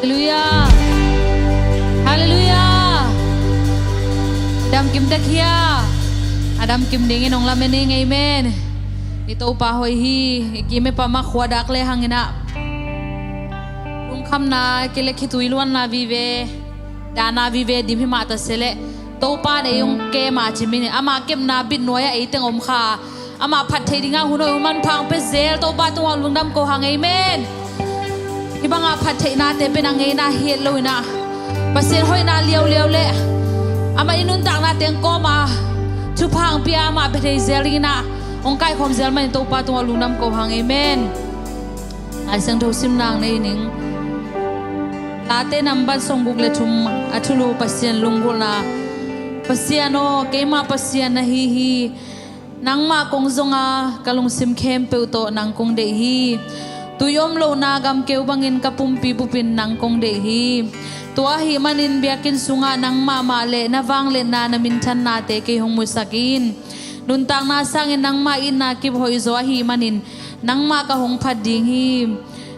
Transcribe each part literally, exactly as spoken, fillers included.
Halleluiah. Halleluiah. Damkim tek hia? A damkim dingin hong lamen ing. Amen. I Topa hoih hi. I kim i pam a khua dak le hang in ah, lungkhamna kei le khitui luanna vive, dahna vive dim hi mah ta se leh, Topa in ei hong kem a cih manin ama kepna bit nuai ah ei teng om kha. Amah phat theih dingin hun hoih hun manpha hong pia zel Topa tungah lungdam ko hang. Amen. Hih banga phat theihnate pen a ngeina hi het lo in ah, Pasian hoihna liauliau le amah i nuntakna teng kawm a thupha hong pia, amah pia thei zel dingin ah hong kaikhawm zel manin Topa tungah lungdam ko hang. Amen. Lai Siangtho simna nei ning. Late nambat sawmguk le thum, a thulu Pasian lunggulhna. Pasian aw, keima Pasian na hi hi. Nangmah kong zong a, ka lungsim khempeuh tawh nang kong deih hi. Tui om lohna gamkeu bangin ka pumpi bupin nang kong deih hi. Tua ahih manin biakinn sungah nangmah mah le na vangliatna, na minthannate kei hong musak in. Nuntakna sangin nangmah itna kip hoih zaw ahih manin nangmah ka hong phat ding hi.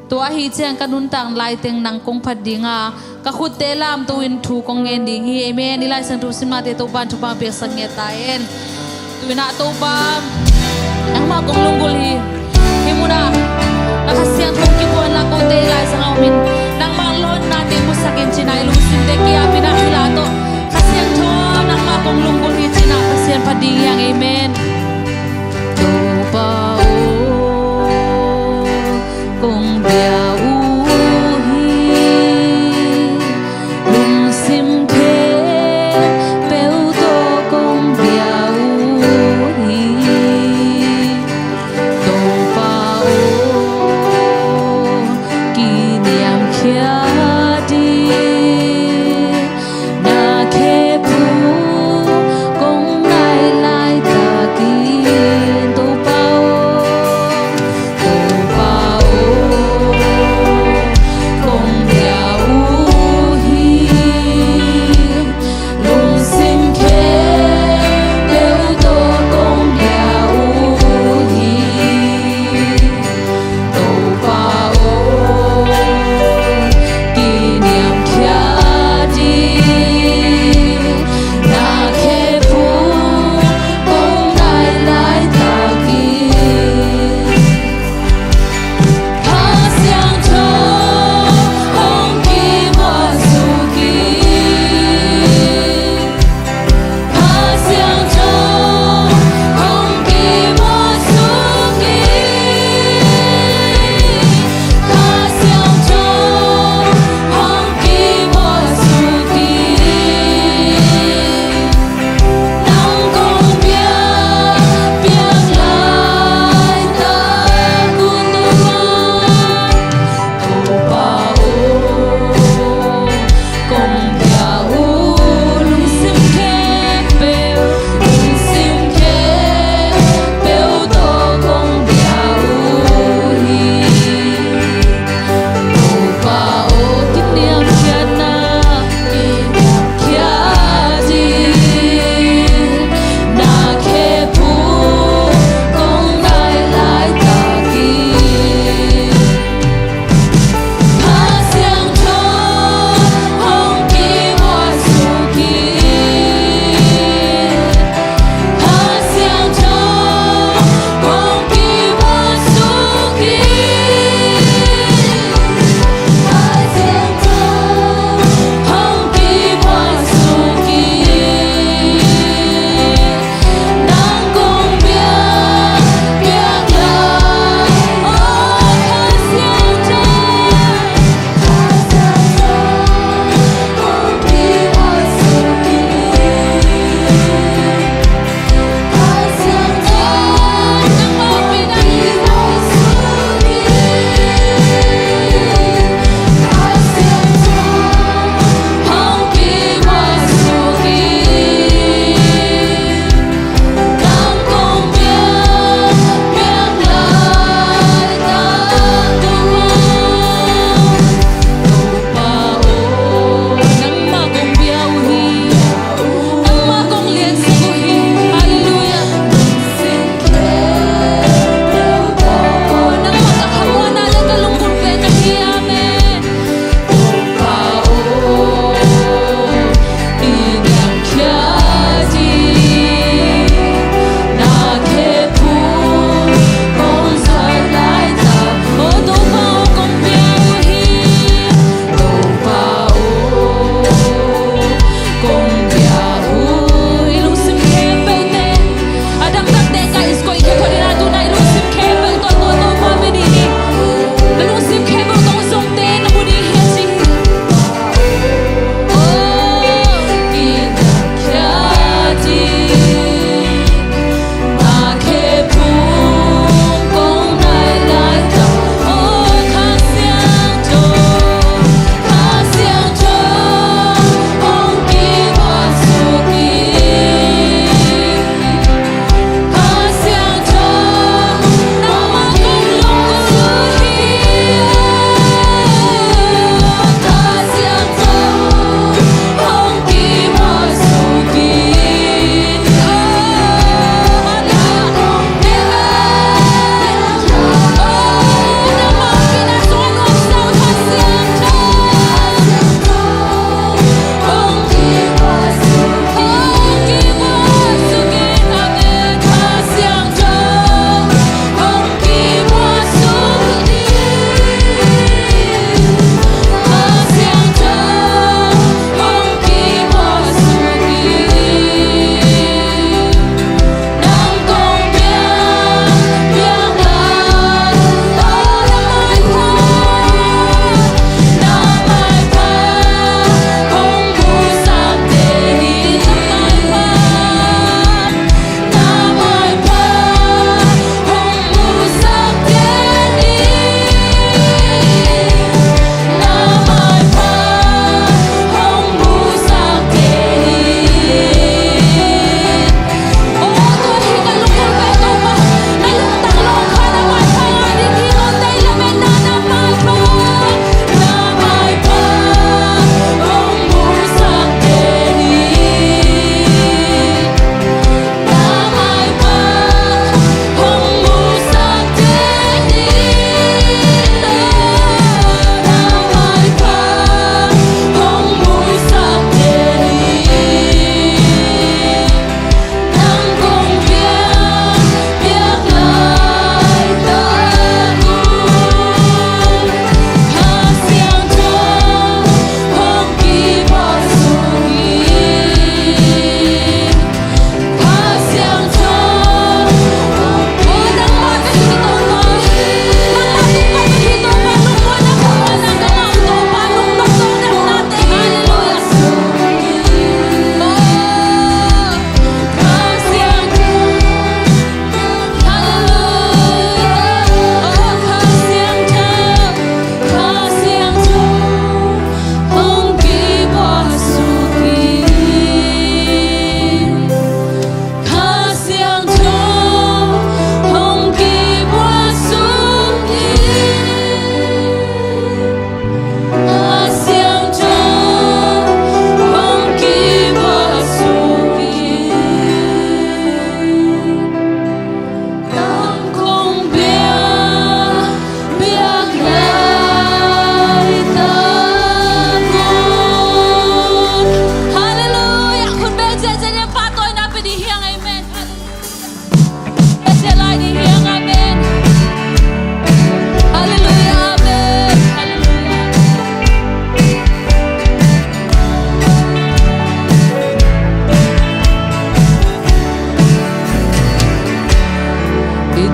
Tua ahih ciang ka nuntak laiteng nang kong phat ding a, ka khutte lamto in thu kong ngen ding hi. Amen. I Lai Siangtho simnate Topa in thupha piaksak ngiat ta hen. Tu-in ah Topa, nangmah kong lunggulh hi. Hih munah na Kha Siangtho kibuanna kote i laizang a om in, nangmah lawnna teng musak in ci-in ah i lungsimte kiap in ah hih la tawh, Kha Siangtho, nangmah kong lunggulh hi ci-in ah Pasian phat ding hi hang. Amen. Topa aw, kong bia uh hi. Lungsim khempeuh tawh kong bia uh hi. Topa aw, kiniamkhia ding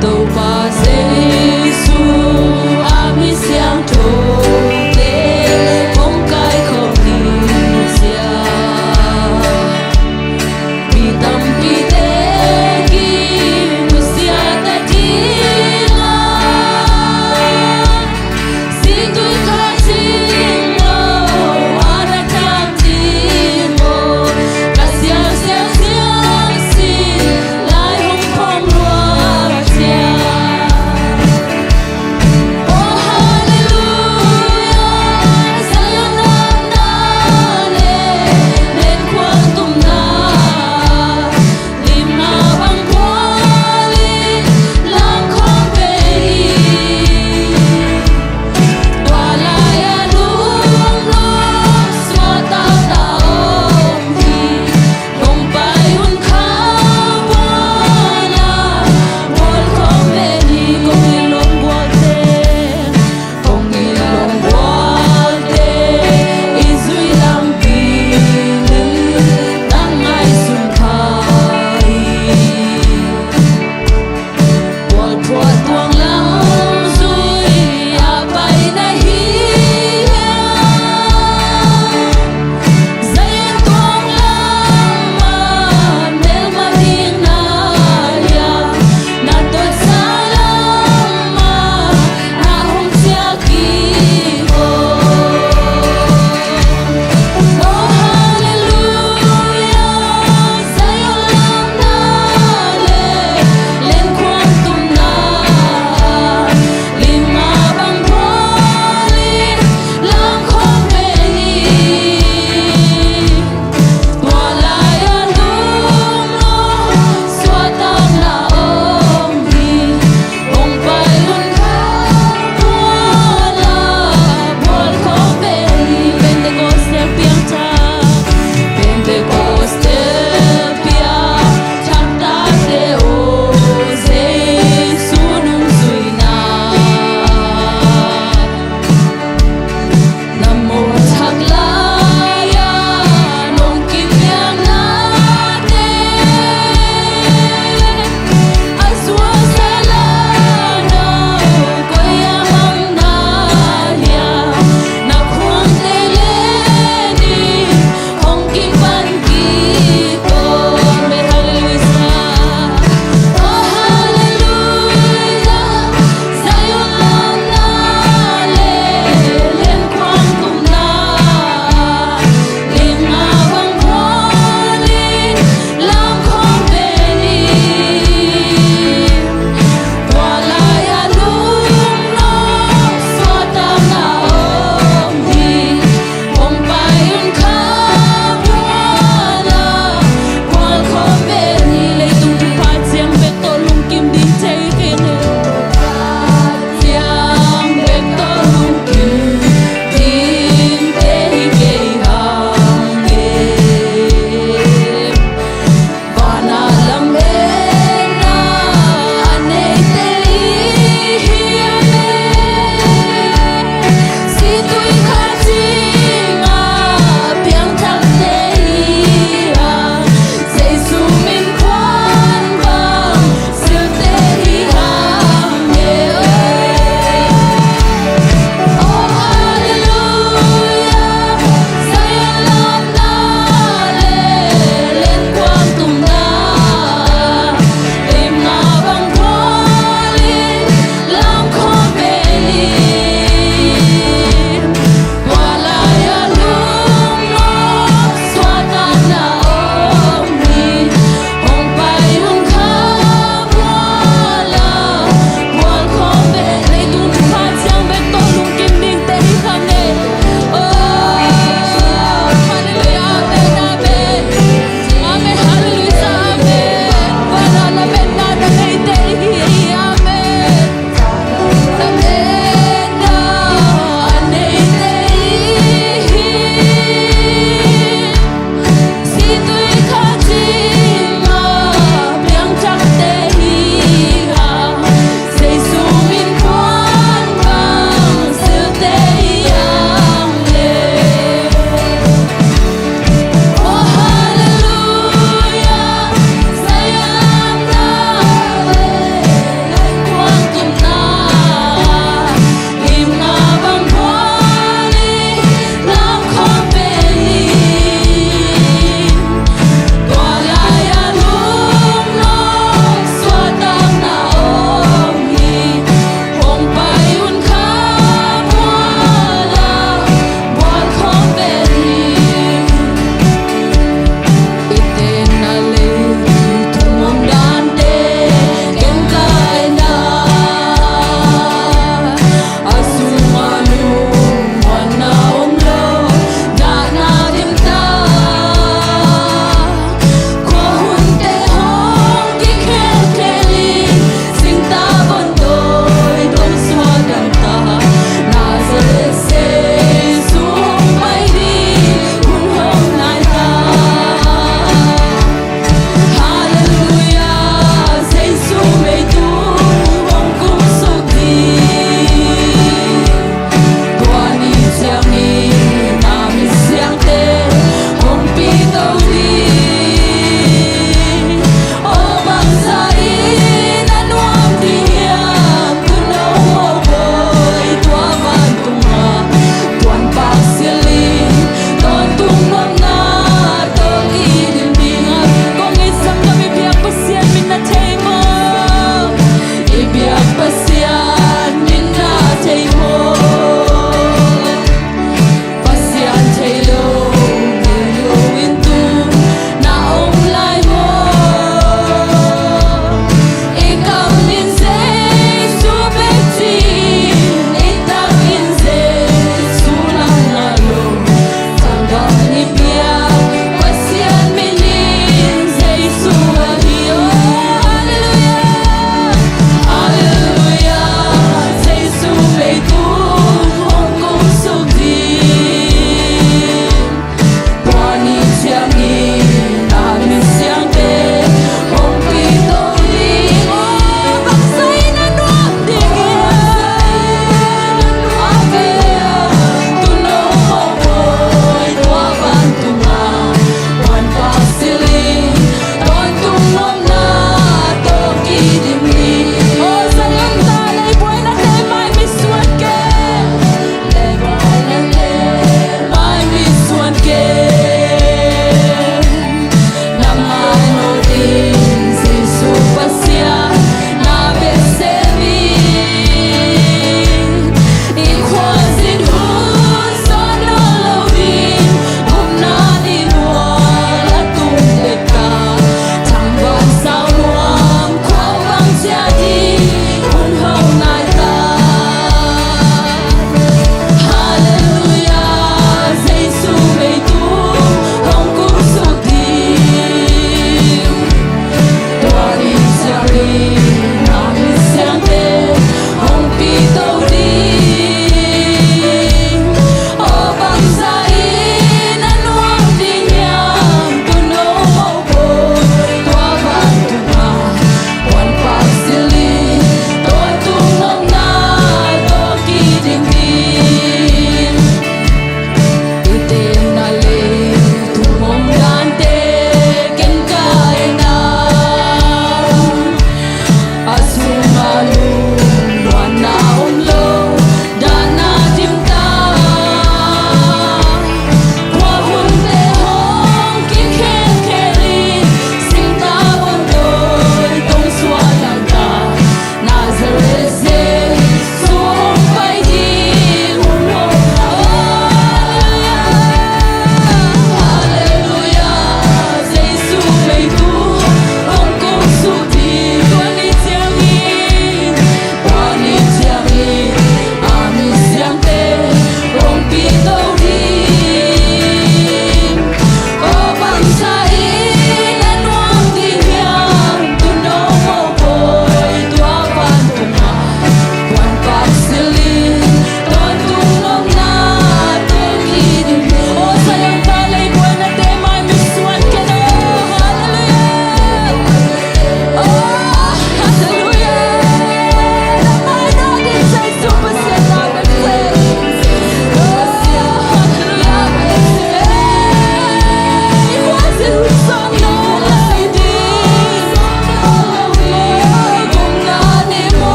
Topa Jesu a mi siangthote kong kaikhawm ding sia, mi tampite kinusia ta ding a, situi kha cing lo a na thang ding maw? Ka siang siang siang sin lai hong phawng lua ciang,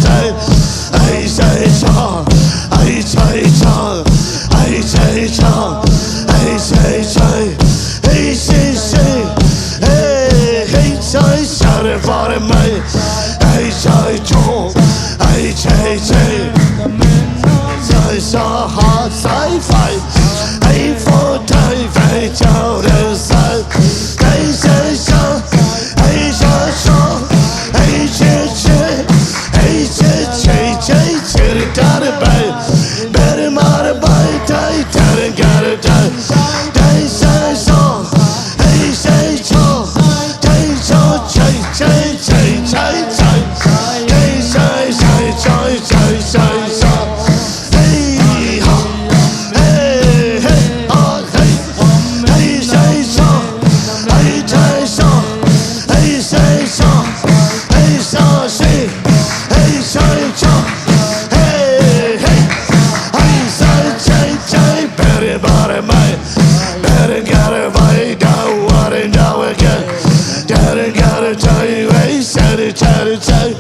Hey, say, say, song. Hey, say, song. Hey, say, song. Hey, say, song. Hey, say, say. Hey, hey, say, sorry for me. Hey, say, song. Hey, say, say. Say, so hard, say, fight. Hey, for time, hey, shout, say. Hey, say, song. Hey, say, song. Hey, say, say. Hey, say, say, say, say, da, da, ba. Ba, da, ma, da, ba, da, da, da, ga, da, da. Hey, say, song. Hey, say, song. Hey, song, say, say, say, say, say. Hey, say, say, say, say, say, song. Hey, ha. Hey, hey, ha, hey. Hey, say, song. Hey, say, song. Hey, say, song. Hey, so, say. Hey, say, song. Hey, hey. Hey, say, say, say. Better, better, my. Better, gotta fight, don't worry, don't again. Gotta, gotta tell you, hey, say, say, say.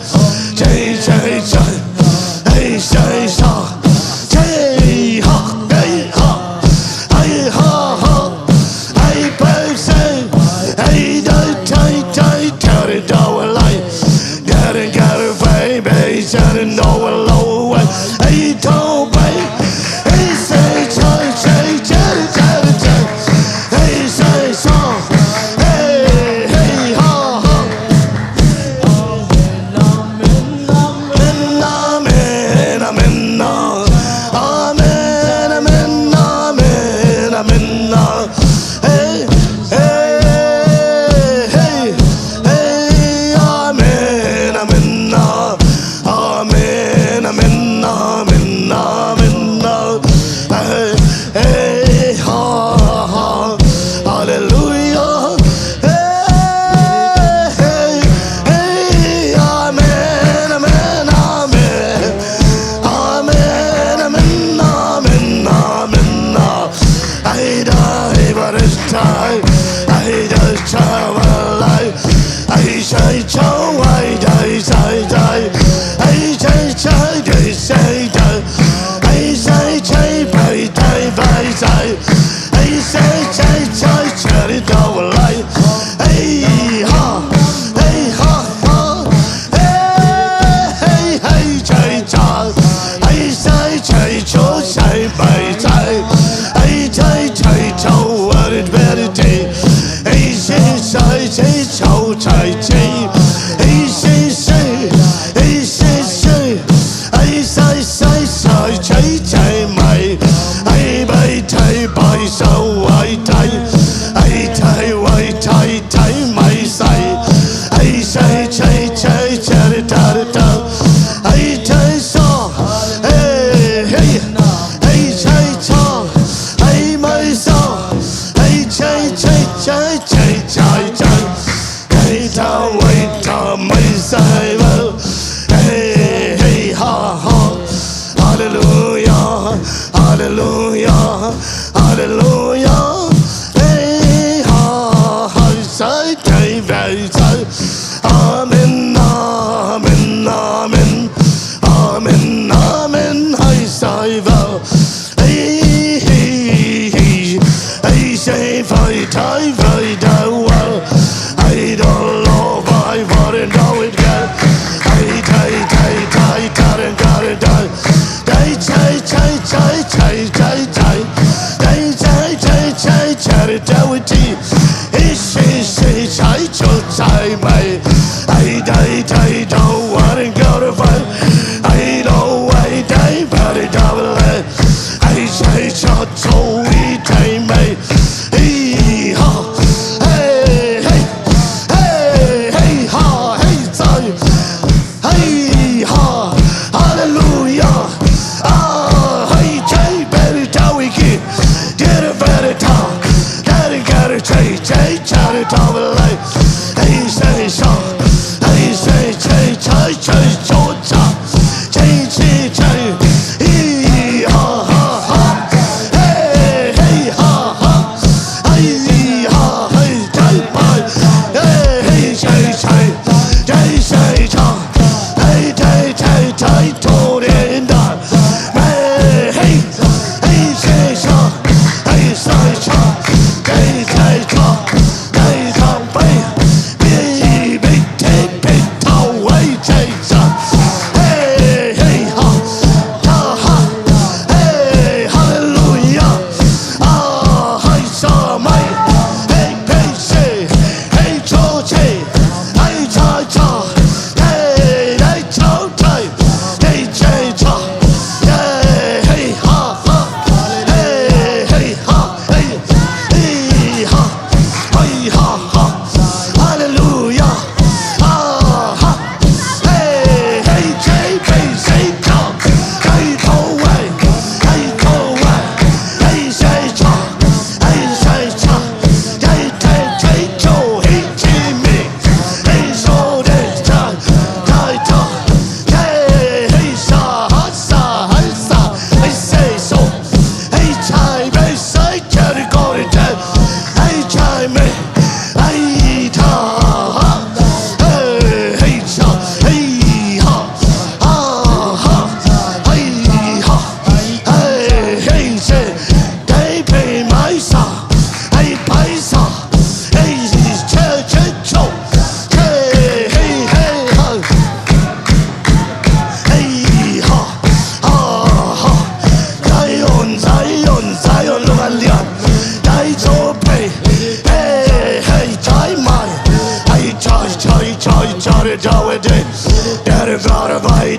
Say, say, say. Hey, say, so. Say, ha, hey, ha. Hey, ha, ha. Hey, babe, say. Hey, don't, don't, don't, don't, don't, don't, lie. Gotta, gotta, baby, say, no, low, hey, don't, babe. Hey, say, say, say, say, say, say. Hey, say, so. Hey, hey, ha, ha. Amen, amen, amen, amen, amen, amen, amen, amen, amen. Hey, hey, hey, hey, amen, amen, amen, amen, amen, amen, amen. Hey, hey, ha, ha, hallelujah. Hey, hey, hey, amen, amen, amen. Amen, amen, amen, amen, amen. Ai, dai, ba, dai, dai. Ai, dai, cha, ba, lai. Ai, shai, cha, wai, dai, dai, dai. Ai, shai, cha, dai, shai, dai. Ai, shai, shai, bai, dai, bai, dai. Ai, shai, shai, shai, shai, dai, lai. Ai, ha. Ai, ha, ha. Hey, hey, hey, chai, chai. Hey, say, chai, cho, chai, bai, chai. Hey, chai, chai, cho, what it better day. Hey, say, say, say, cho, chai, chai. Hey, say, say, hey, say, say. Hey, say, say, say, chai, chai, mai. Hey, bai, chai, bai, so, wai, chai. Hey, chai, wai, chai, chai, mai, sai. Hey, say, chai, chai, chai, da, da, da. Hey, chai, so. Hey, hey. Hey, chai, so. Hey, mai, so. Hey, chai, chai, chai, chai, chai, chai. Hey, ta, wai, ta, mai, sai, well. Hey, hey, ha, ha. Hallelujah, hallelujah, hallelujah. Hey, ha, ha, sai, tai, vai, sai. Amen, amen, amen. Amen, amen, hai, sai, va. Hey, hey, hey, hey, say, vai, tai, vai, da, wa. I don't know why, what in the wicked. I, tai, tai, tai, tai, tai, tai, tai. Tai, tai, tai, tai, tai, tai, tai. Tai, tai, tai, tai, charity. Ish, ish, ish, I, cho, tai, mai. I, tai, tai, don't wanna go to fight. I know I, tai, but it double. I, tai, cho, cho, i, tai, mai. Hee haw,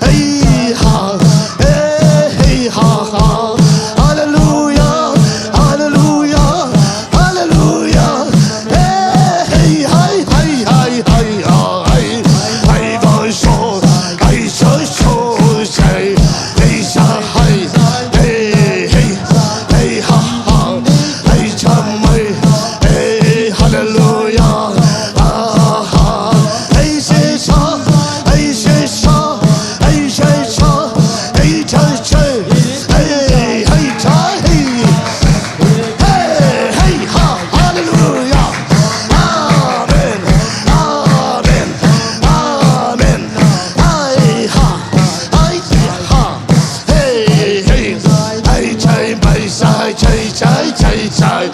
Hey, ha, hey, hey, ha, ha. Hallelujah, hallelujah, hallelujah. Hey, hey, hey, hey, hey, hey, hey, hey, boy, so, hey, so, so, say, hey, sa, hey, hey, hey, hey, ha, ha, hey, sa, hey, hey, hallelujah. Ah, ha. Hey, say, sa, hey, say, sa, hey, say, sa, hey, say, say, hey, hey, say, hey. Hey, hey, ha, hallelujah. Amen, amen, amen. Hey, ha, hey, ha. Hey, hey, hey, chai, bai, sai, chai, chai, chai, chai,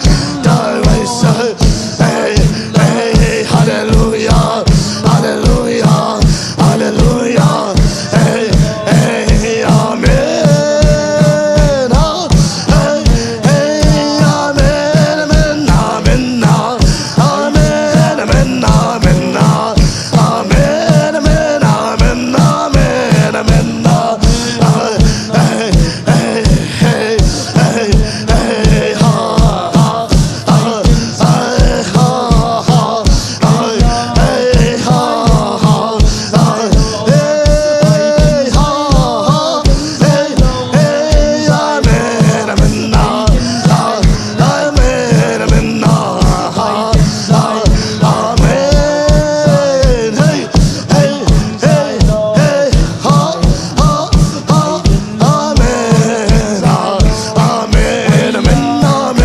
dai, bai, sai. Hey, hey, hallelujah, hallelujah, hallelujah. Hey, hey, amen. Ah, hey, hey, amen, amen, amen, ah. Amen, amen, amen, ah. Amen, amen, amen, amen, amen, ah. Ah, hey, hey, hey, hey, hey, ha, ha, ha, hey, ha, ha, ha, hey, hey, ha, ha, ha, hey, ha, ha, hey, hey, amen, amen, ah, ah, amen, amen, ah, ah, amen. Hey, hey, hey, hey, ha, ha, ha, amen, ah, amen, amen, amen,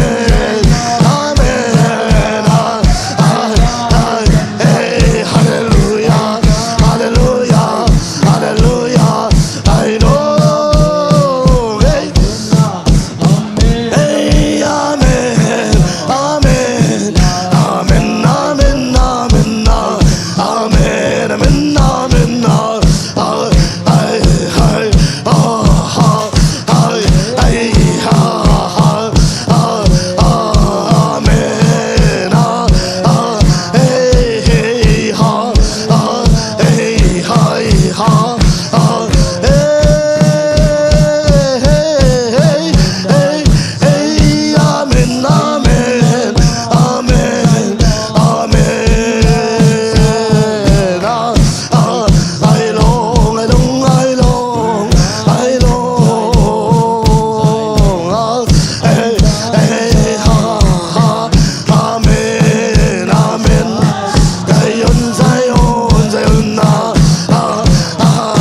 amen, ah, ah, ah, hey, hallelujah, hallelujah, hallelujah, I know, hey. Hey, amen, amen, amen, amen, amen, ah, amen, amen, amen, ah, ah, ay, ay, ah, ah, ay, ay, ah, ah, ah, amen, ah, ah, hey, hey, ah, ah, hey, ay, ah. Ah, hey, hey, hey, hey, hey, amen, amen, amen, amen. Ah, ah, ay long, ay long, ay long, ay long. Ah, hey, hey, ha, ha, amen, amen. Zion, Zion, Zion, ah, ah, ah,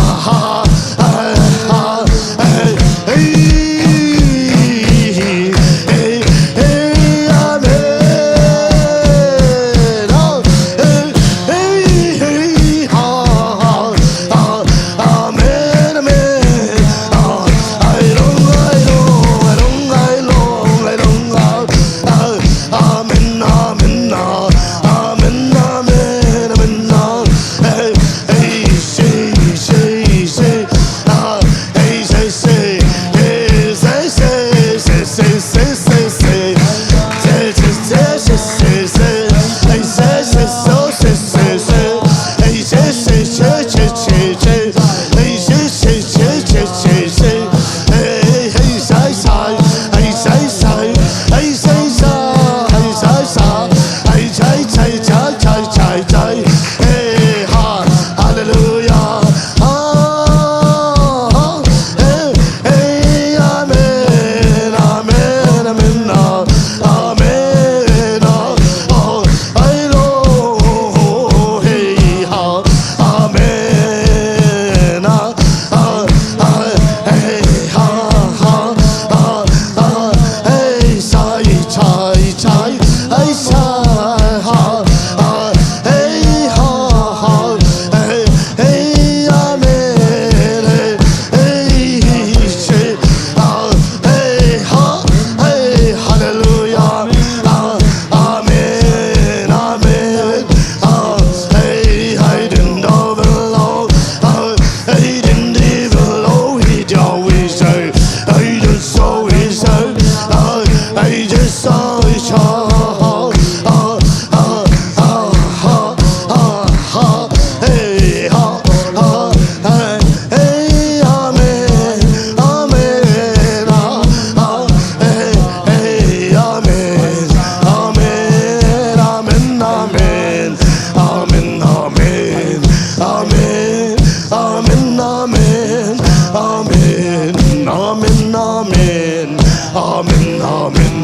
Amen,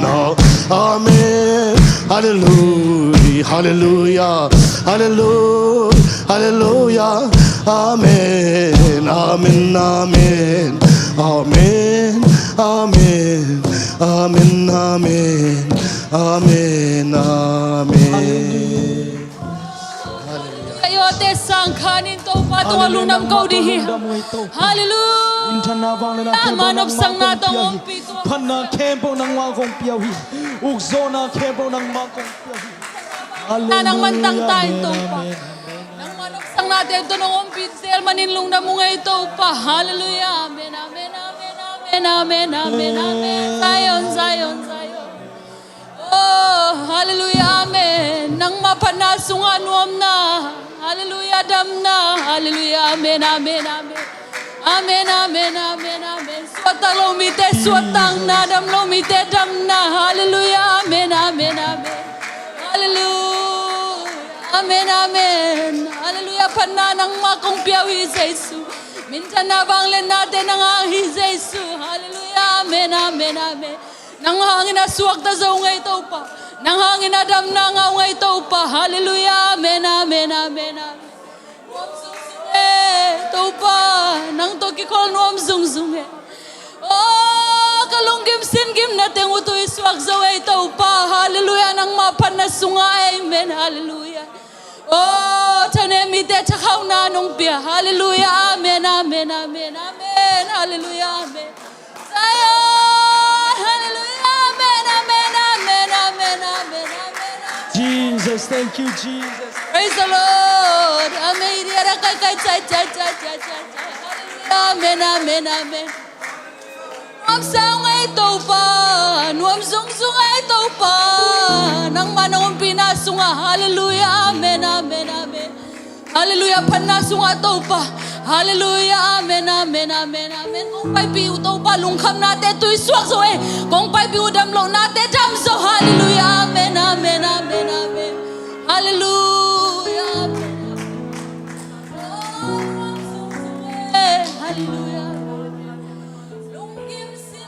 amen. Hallelujah, hallelujah, hallelujah, hallelujah. Amen, amen, amen. Amen, amen. Amen, amen, amen. Hallelujah. Ka yote sang khanin Topa tungah lungdam ko ding hi. Hallelujah. Minthanna, vangliatna, manopsakna tawh hong ompih tua. Phatna khempeuh nangmah kong pia uh hi. Ukzawhna khempeuh nangmah kong pia uh hi. Hallelujah. Nang mantang ta in Topa. Amen, amen, amen. Nangmah nopsaknate tawh nong ompih zel manin lungdam ung ei Topa. Hallelujah. Amen, amen, amen, amen, amen, amen, amen. Zion, Zion, Zion. Oh, hallelujah, amen. Nangmah phatna sungah nuamna, hallelujah, damna, hallelujah, amen, amen, amen. Amen, amen, amen, amen. Suaktak lo mite suaktakna, dam lo mite damna, hallelujah, amen, amen, amen. Hallelujah, amen, amen. Hallelujah, phatna nangmah kong pia uh hi Jesu. Minthanna, vangliatnate nang hang hi Jesu. Hallelujah, amen, amen, amen. Nang hangin a suakta zo ngei Topa. Nang hangin a damna ngau ngei Topa. Hallelujah. Amen, amen, amen, amen. Nuam zungzung e, Topa. Nang tawh kikhol nuam zungzung e. Oh, ka lunggim sin gimna teng uh tui suak zo e Topa. Hallelujah. Nangmah phatna sungah. Amen. Hallelujah. Oh, thane mite thakhauhna nong pia. Hallelujah. Amen, amen, amen, amen. Hallelujah. Amen. Zion, hallelujah, amen, amen, amen, amen, amen, amen, amen. Jesus, thank you, Jesus. Praise the Lord. Amen. Iri ara kai kai chai chai chai chai chai chai. Hallelujah, amen, amen, amen. Nuam sa ung ei Topa, nuam zungzung ei Topa. Nangmah na ompihna sungah, hallelujah, amen, amen, amen. Hallelujah, phatna sungah Topa. Hallelujah, amen, amen, amen, amen. Kong paipih uh Topa, lungkhamnate tui suak zo e. Kong paipih uh damlohnate dam zo. Hallelujah, amen, amen, amen, amen. Hallelujah, amen. Oh, hallelujah. Lungkim sin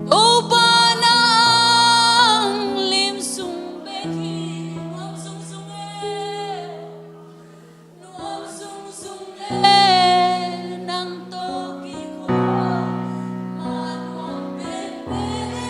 Topa na anglim sung bek hi. Nuam zungzung e. Nuam zungzung e. Nang tawh kikhol ma nuam penpen e.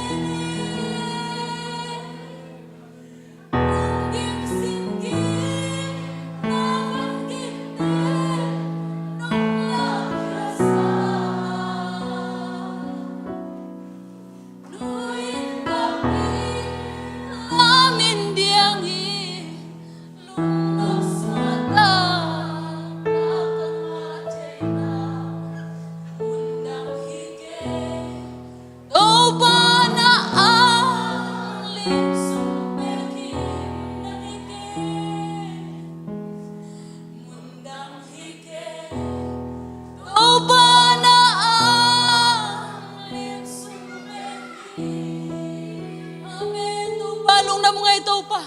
Topa na anglim sung bek hi. Mun dang hi kei. Topa na anglim sung bek hi. Amen. Topa lungdam ung ei Topa.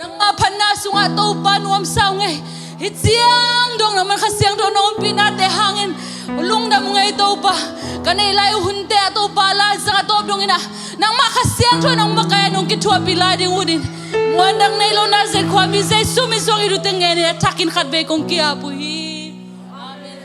Nangmah phatna sungah Topa nuam sa ung ei. Hih ciang dong nangmah Kha Siangtho na ompihnate hangin lungdam ung ei Topa. Ka neih lai uh hunte ah Topa, laizang a tawp dongin ah nangmah Kha Siangtho nang makaih ah nong kithuahpih lai ding uh in. Muandak nei lo Nazareth khuami Jesu min suang hih luteng ngen hi a, thakin khatvei kong ki-ap uh hi. Amen.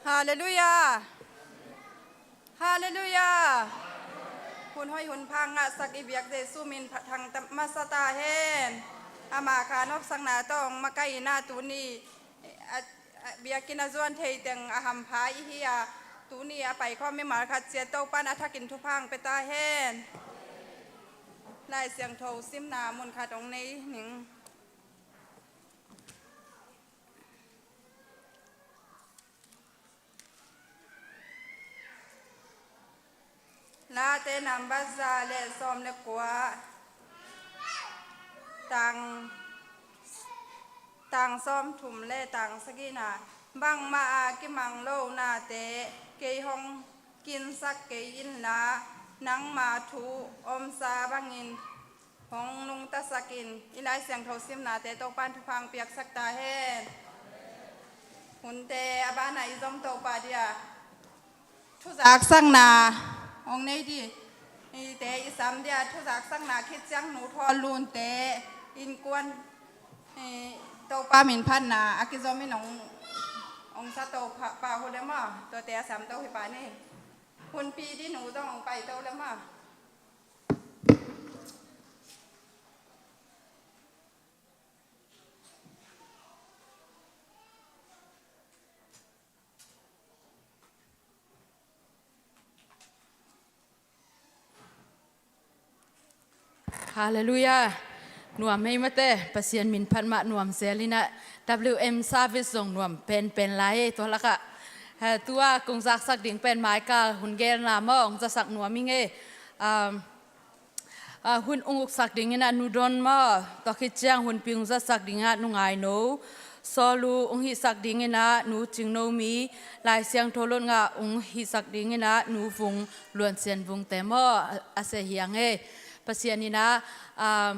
Halleluiah. Halleluiah. Hun hoih hun pha ngahsak i biak Jesu min phat thang masa ta hen. Ama kha nopsakna tawh hong makaihna tuni a, a, biakinn a zuan thei teng a hampha i hi a, tuni a paikhawm mimal khat ciat Topa'n a thakin thupha hong pia ta hen. Lai Siangtho simna mun khat hong nei ning. Late nambat za le sawm le kua, tang, tang sawm thum le tang sagihna, bangmah a kimang lo nate kei hong kinsak kei inla, nangma thu omsa bangin hong nungtasak in. I Lai Siangtho simnate Topa'n thupha hong piaksak ta hen. Hunte a banah i zom Topa dia thuzaksakna hong nei di. Ite i sam dia thuzaksakna khit ciang nu thawl lunte innkuan, eh, Topa min phatna a kizom in hong, hong sa to pha, pah uh le maw, tuate a sam to hi pah ni. Hunpi di nu zong hong pai to le maw. Halleluiah. Nuam hei mate, Pasian min phat mah nuam zel inah, W M service zong nuam penpen lai ei, tua lakah. Ha, tua kong zaksak ding pen maikal hun gelna maw hong zasak nuam ing ei. Um, ah, hun ung uksak ding inah Nu Don maw, tua khit ciang hunpi ung zatsak ding ah Nu Ngai No, Sawlu ung hihsak ding inah Nu Cing No Mi, Lai Siangtho lotngah ung hihsak ding inah Nu Vung, Luan Sian Vungte maw, a, a seh hiang ei. Pasian inah, ah,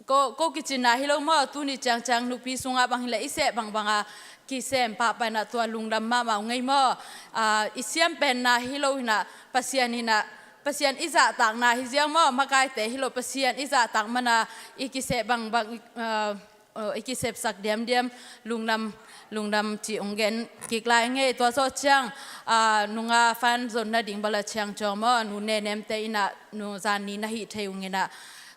ko, ko kicinna hi lo maw, tuni ciangciang nupi sungah bang hileh i seh bangbang a kisem pahpah inah tua lungdam mahmah ung ei maw. Ah, i siam penna hi lo inah, Pasian inah, Pasian i zahtakna hi ziau maw, makaite hi lo, Pasian i zahtak mana i kiseh bangbang, ah, ah, i kisepsak diamdiam, lungdam, lungdam cih ung gen kik lai ing ei. Tua zawh ciang, ah, Nu Nga fan zonna ding Bala Ciang Caw maw, Nu Nenemte inah, nu zan ni na hih thei ung inah,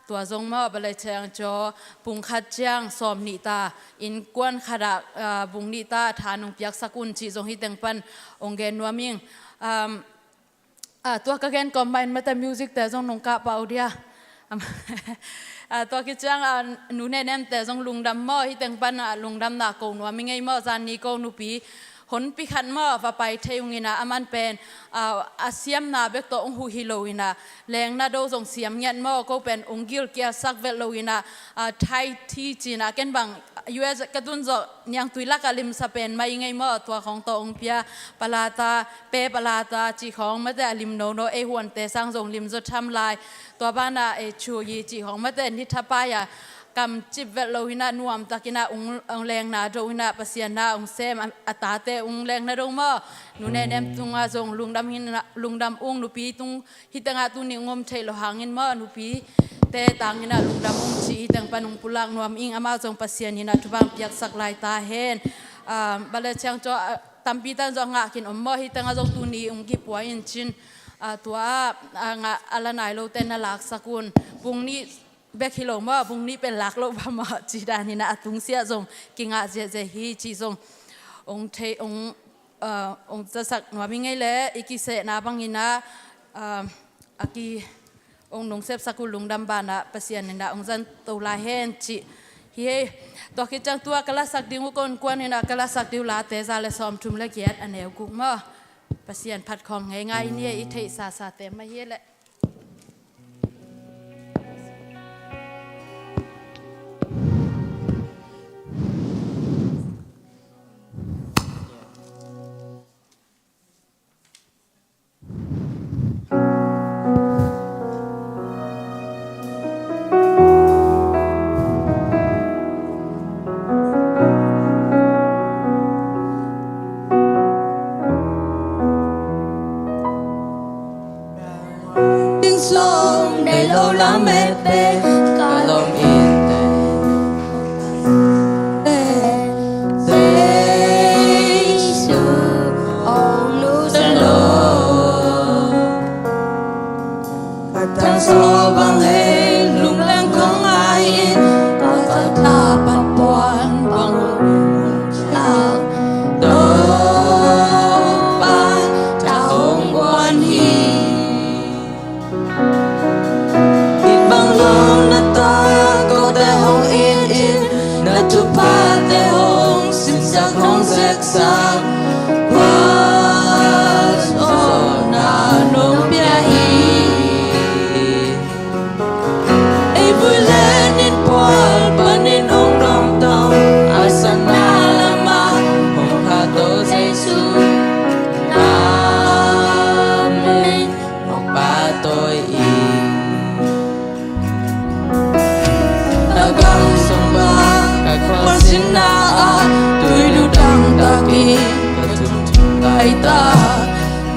tua zong maw, Bala Ciang Caw, pung khat ciang sawm nih ta, innkuan khatah, ah, bung nih ta tha nong piaksak un cih zong hih teng pan ung gen nuam ing. Um, ah, tua ka gen kawm mah in mate, music te zong nong kah pah uh dia. Am, ah, tua khit ciang, ah, Nu Nenemte zong lungdam maw, hih teng pan, ah, lungdamna ko nuam ing ei maw, zan ni ko nupi honpi khat maw va pai thei ung inah, aman pen, ah, a siamna bek tawh ung huh hi lo inah, lengna do zong siam ngiat maw, ko pen ung gilkialsak velh lo inah, ah, Thai tea ci inah, ken bang U S ka tun zawh niangtui lakah limsa pen mah ing ei maw, tua khawng tawh ung pia, palata, pe palata cih khawng mate a lim nono, ei huante sang zong lim zaw tham lai, tua banah, eh, chuyi cih khawng mate ni thapai a, kam cip velh lo inah nuamtak inah ung, ung lengna do inah Pasian na ung sem, a, a tate ung lengna do maw. Nu Nenem tungah zong lungdam inah, lungdam ung, nupi tung hih tengah tuni ung om theih loh hangin maw, nupite tang inah lungdam ung cih hih teng pan ung pulak nuam ing, amau zong Pasian inah thupha ung piaksak lai ta hen. Ah, Bala Ciang Caw, ah, tampi tan zong a ngah kin om maw, hih tengah zong tuni ung kipua in cin, ah, tua, ah, ngah a la nai lote na laksak un. Bung nih bek hi lo maw, bung nih pen lak loh va maw, cih dan inah a tungsiah zong kingah ziahziah hi cih zong ung thei, ung, ah, ung zasak nuam ing ei leh, i kisehna bang inah, ah, a ki ung nungsepsak uh lungdam banah Pasian inah ung zan to lai hen cih hi ei. Tua khit ciang tua ka lasak ding uh, ko innkuan inah ka lasak ding uh late za le sawm thum le giat a neu guk maw. Pasian phat khawm ngeingai ni ei, i theihsa sate mah hi ei leh. Vui le nin pual panin hong dong tong, a sana lama hong kha to Jesu. Amen. Hong pa toi i. Na gam sung ba ka khual sin na a, tui lu dang taki ka tum tum kai ta.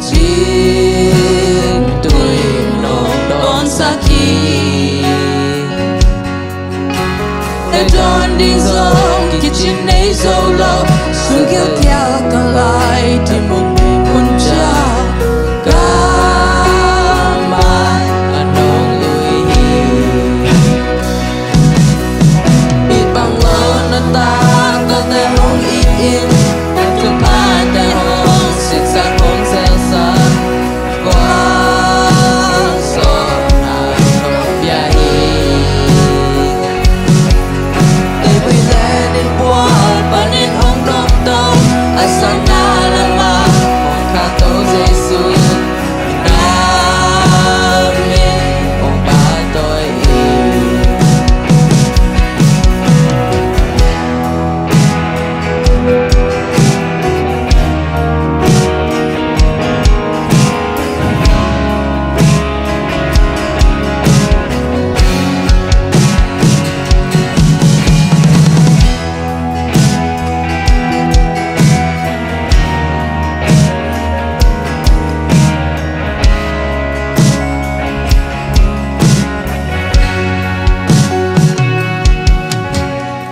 Chin tui nong don saki. Te don ding zong kicin nei zo lo. Sugil kia ka lai ti mun nei mun cia. Ka mai a nong lui hi. I bang lo na ta ko te hong i in. Ka tu pa te hong sin sa hong sel sa.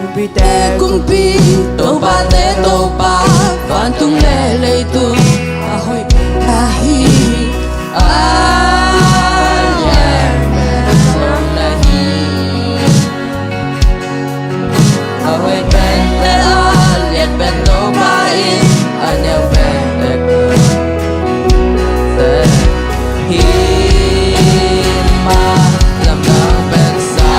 Kumpite kumpi, topate topa, vantung le leitung a hoih ka hi. A lian pen zong na hi. A hoih pen le a lian pen topa in, a neu pen le hi ma lam na pen sa.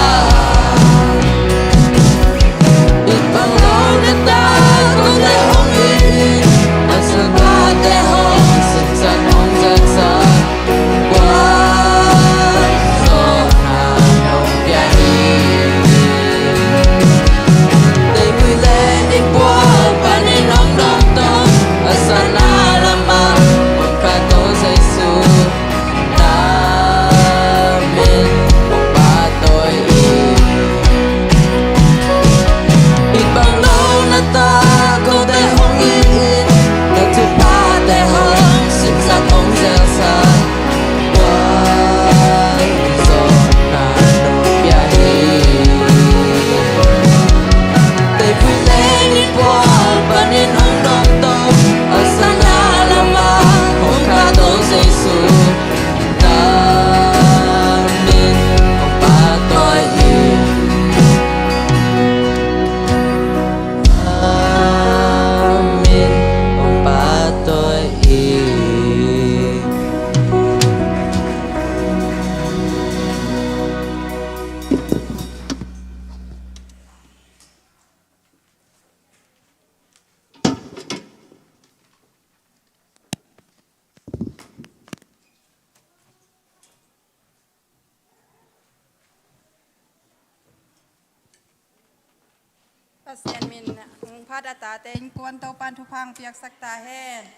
Pasian min hong phat a tate innkuan Topan thupha piaksak ta hen.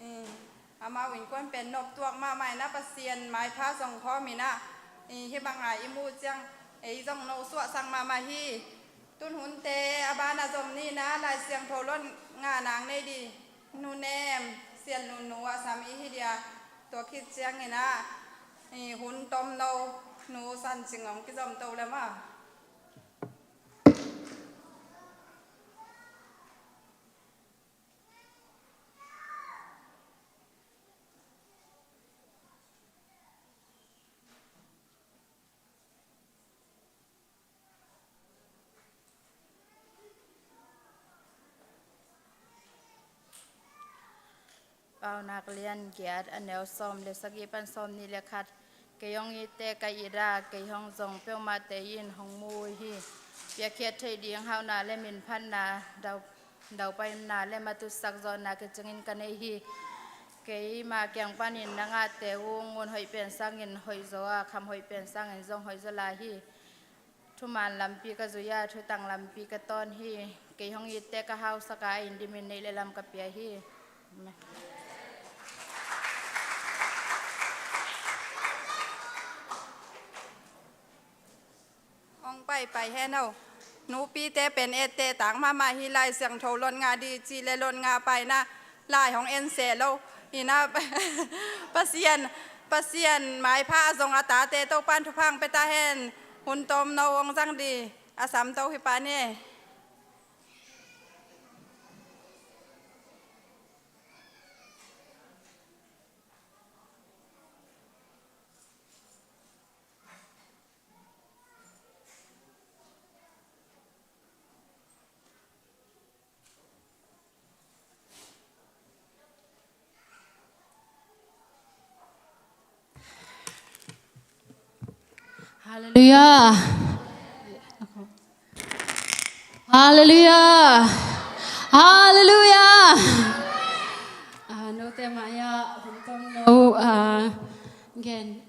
Eh, amau innkuan pen noptuak mahmah in ah Pasian maipha zong khawm in ah, eh, hih bangah i muh ciang ei zong no suahsak mahmah hi. Tun hunte a banah zom ni in ah Lai Siangtho lon ngah nang nei di. Nu Nem Sian Nunu a sam i hi dia. Tua khit ciangin ah, i hun tom no Nu San Cing hong kizom to le maw. Paunak lian giat a neu sawm le sagih pan sawm nih le khat. Kei hong itte ka it a, kei hong zong peuhmahte in hong mu uh hi. Piakkhiat theih ding hauhna le minphatna, dau, daupaina le matutsak zawhna kicingin ka nei hi. Keima kiang panin na ngahte uh ngun hoih pen sangin hoih zaw a, kham hoih pen sangin zong hoih zaw lai hi. Thuman lampi ka zui a, thutang lampi ka tawn hi. Kei hong itte ka hausak a, a inn dimin neih le lam ka pia hi. Amen. Hong paipai hen aw. Nupite pen etteh tak mahmah hi. Lai Siangtho lotngah dih cih le lotngah paina lai hong en seh lo. Ina Pasian, Pasian maipha a zong a tate Topan thupha hong pia ta hen. Hun tawmno hong zang dih a samto hi pa ni. Halleluiah. Halleluiah. Halleluiah. Ah, note mah ia hun tawmno, ah, gen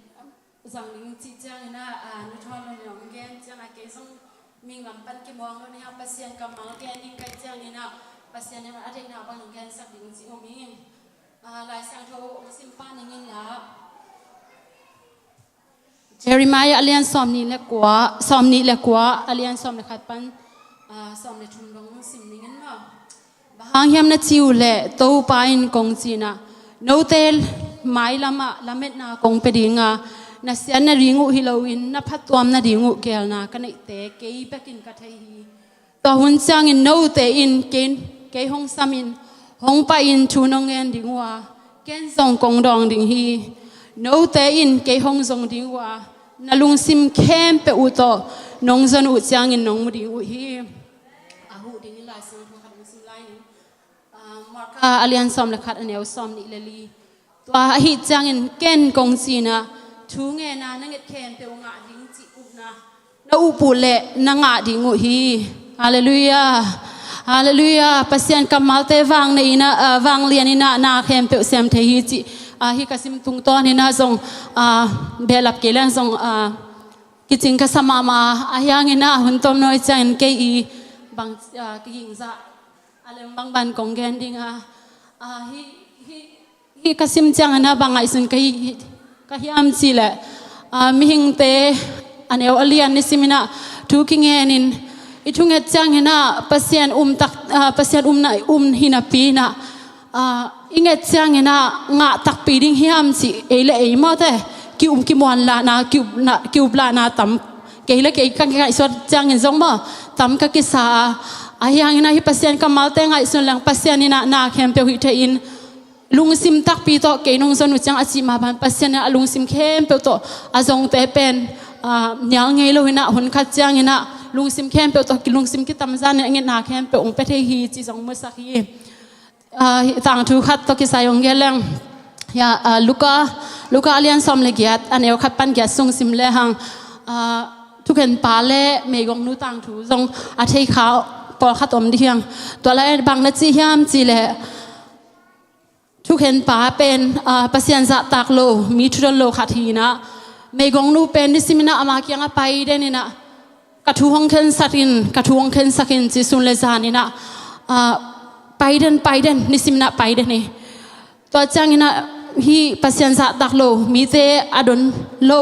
zang ding cih ciangin ah, ah, nu Thuan Lun in hong gen ciangin ah, kei zong ming lam pan kimuang lo ning a, Pasian kammal gen ding ka hih ciangin ah, Pasian in a deihna bang hong gensak ding cih om ing. Ah, Lai Siangtho hong sim pah ning in la. Jeremiah a lian sawmnih le kua, sawmnih le kua, a lian sawm le khat pan, ah, sawm le thum dong hong sim ning in maw. Bang hang hiam na cih uh leh, Topa in kong cih in ah, note mailam ah lametna kong pia ding a, na siatna ding uh hi loin na phattuamna ding uh geelna ka neihte kei bekin ka thei hi. Tua hun ciangin note in kei, kei hong samin, hong pahin thu nong ngen ding uh a, ken zong kong dawng ding hi. Note in kei hong zong ding uh a, na lungsim khempeuh uh tawh nong zon uh ciangin nong mu ding uh hi. A huh dingin Lai Siangtho khat hong sim lai ning. Ah, Marka a lian sawm le khat, a neu sawmnih le li. Tua ahih ciangin ken kong cih in ah, thu ngen a na nget khempeuh ngah ding cih upna na up uh leh na ngah ding uh hi. Halleluiah. Halleluiah. Pasian kammalte vang nei in ah, ah, vanglian in ah na khempeuh sem thei hi cih. Ah, hih ka sim tungtawn in ah zong, ah, behlap kei leng zong, ah, kicing ka sa mahmah. Ahi hangin ah hun tawmno i ciangin kei i bang, ah, kigingzah a lem bang ban kong gen ding a, ah, hih, hih, hih ka sim ciangin ah bang ngaihsun ka hi, ka hiam cih leh, ah, mihingte a neu a lian ni sim in ah thu kingen in i thunget ciangin ah Pasian um tak, ah, Pasian umna, um hi napi in ah, ah, i nget ciangin ah ngah takpi ding hiam cih ei le ei mawte ki-um kimuan lahna, ki-upna, ki-up lahna tam, kei le kei ka ngaihsut ciangin zong maw, tam ka kisa a. Ahi hangin ah hih Pasian kammalte ngaihsun leng Pasian in ah na khempeuh hih thei in, lungsim takpi tawh kei nong zon uh ciang a cih mah bang Pasian in ah a lungsim khempeuh tawh a zongte pen, ah, nial ngei lo in ah hun khat ciangin ah lungsim khempeuh tawh ki, lungsim kitamzan in a ngetna khempeuh hong pia thei hi cih zong musak hi. Ah, hih tangthu khat tawh kisai hong gen leng. Hia, ah, Luka, Luka a lian sawm le giat, a neu khat pan giat sung sim le hang. Ah, thukhenpa le meigongnu tangthu zong a thei kha pawlkhat om dih hiang. Tua lai bang na ci hiam cih leh, thukhenpa pen, ah, Pasian zahtak lo, mi thudon lo khat hi in ah, meigongnu pen nisim in ah ama kiangah pai den in ah, ka thu hong khensak in, ka thu hong khensak in, ci sun le zan in ah, ah, pai den, pai den, nisim in ah pai den hi. Tua ciangin ah hih Pasian zahtak lo, mite a don lo,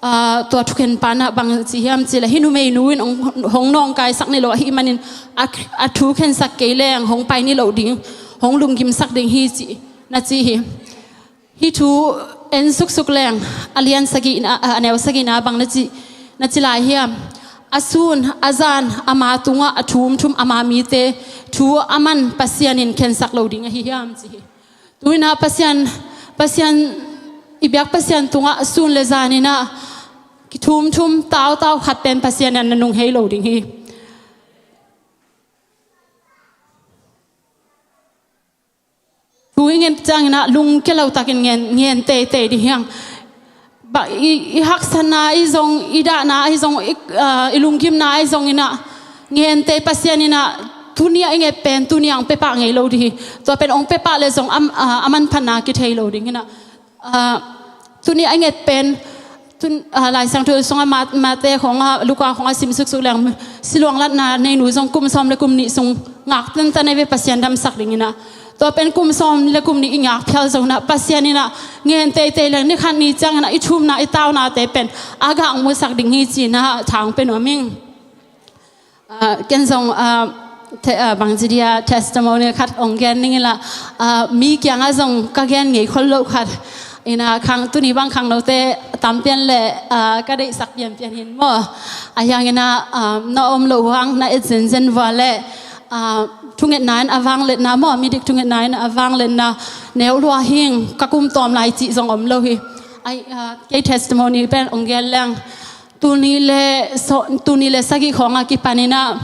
ah, tua thukhenpa in ah bang ci hiam cih leh, hih numeinu in hong, hong nawngkaisak nei lo ahih manin a, a thu khensak kei leng hong pai ni lo ding, hong lunggimsak ding hi ci, na ci hi. Hih thu en suksuk leng, a lian sagihna, a, a neu sagihna bang na ci, na ci lai hiam? A sun, a zan, ama tungah a thumthum ama mite thu a man Pasian in khensak lo ding ahi hiam ci hi. Tu in ah Pasian, Pasian, i biak Pasian tungah sun le zan in ah kithumthum tautau khat pen Pasian in na nung hei lo ding hi. Thu i nget ciangin ah lungkia lo takin ngen, ngen teitei dih hiang. Ba, i, i haksatna ahi zong, i dahna ahi zong, i, ah, i lunggimna ahi zong in ah, ngen tei Pasian in ah, tuni a i nget pen tuni a hong pia pah ngei lo ding hi. Tua pen hong pia pah leh zong a, a, a manphatna kithei lo ding hi na. Ah, tuni a i nget pen tun, ah, Lai Siangtho sungah Mat-, Mate khawngah, Luka khawngah sim suksuk leng, siluang latna neinu zong kum sawm le kum nih sung ngak tantan ei ve, Pasian damsak ding hi na. Tua pen kum sawm le kum nih i ngak phial zong hi na, Pasian in ah ngen teitei leng ni khat ni ciangin ah i thumna i taunate pen a gah musak ding hi ci-in ah tha hong pia nuam ing. Ah, ken zong, ah, te-, ah, bangci dia testimony khat hong gen ning in la, ah, mi kiangah zong ka gen ngei khol loh khat. In ah khang tuni bang khangnote tam pian le, ah, ka deihsak pianpian hi maw. Ahi hangin ah, ah, na om loh hang na et zenzen vua le, ah, thungetna in a vangliatna maw, midik thungetna in a vangliatna neu lua hing, ka kum tawm lai cih zong om lo hi. Ai, ah, kei testimony pen hong gen leng. Tul nih le, so, tul nih le sagih khawngah kipan in ah,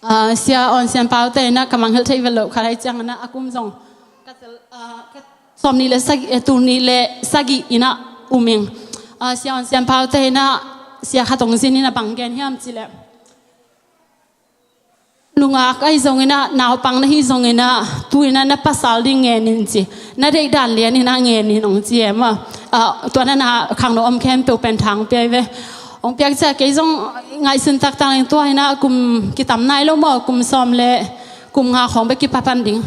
ah, Sia Awn Sian Pau te in ah ka mangngilh theih vet loh khat ahih ciangin ah a kum zong ka tel, ah, ka sawm nih le sagih, eh, tul nih le sagih in ah um ing. Ah, Sia Awn Sian Pau te in ah sia khat hong zin in ah bang gen hiam cih leh, nungak ahi zongin ah, naupang na hi zongin ah, tu-in ah na pasal ding ngen in ci. Na deih dan lian in ah ngen in hong ci e maw. Ah, tua na na khangno om khempeuh pen tha hong pia hi ve. Hong piak ciang kei zong ngaihsun taktak leng tua in ah kum kitam nai lo maw, kum sawm le kum nga khawng bek kipan pan ding.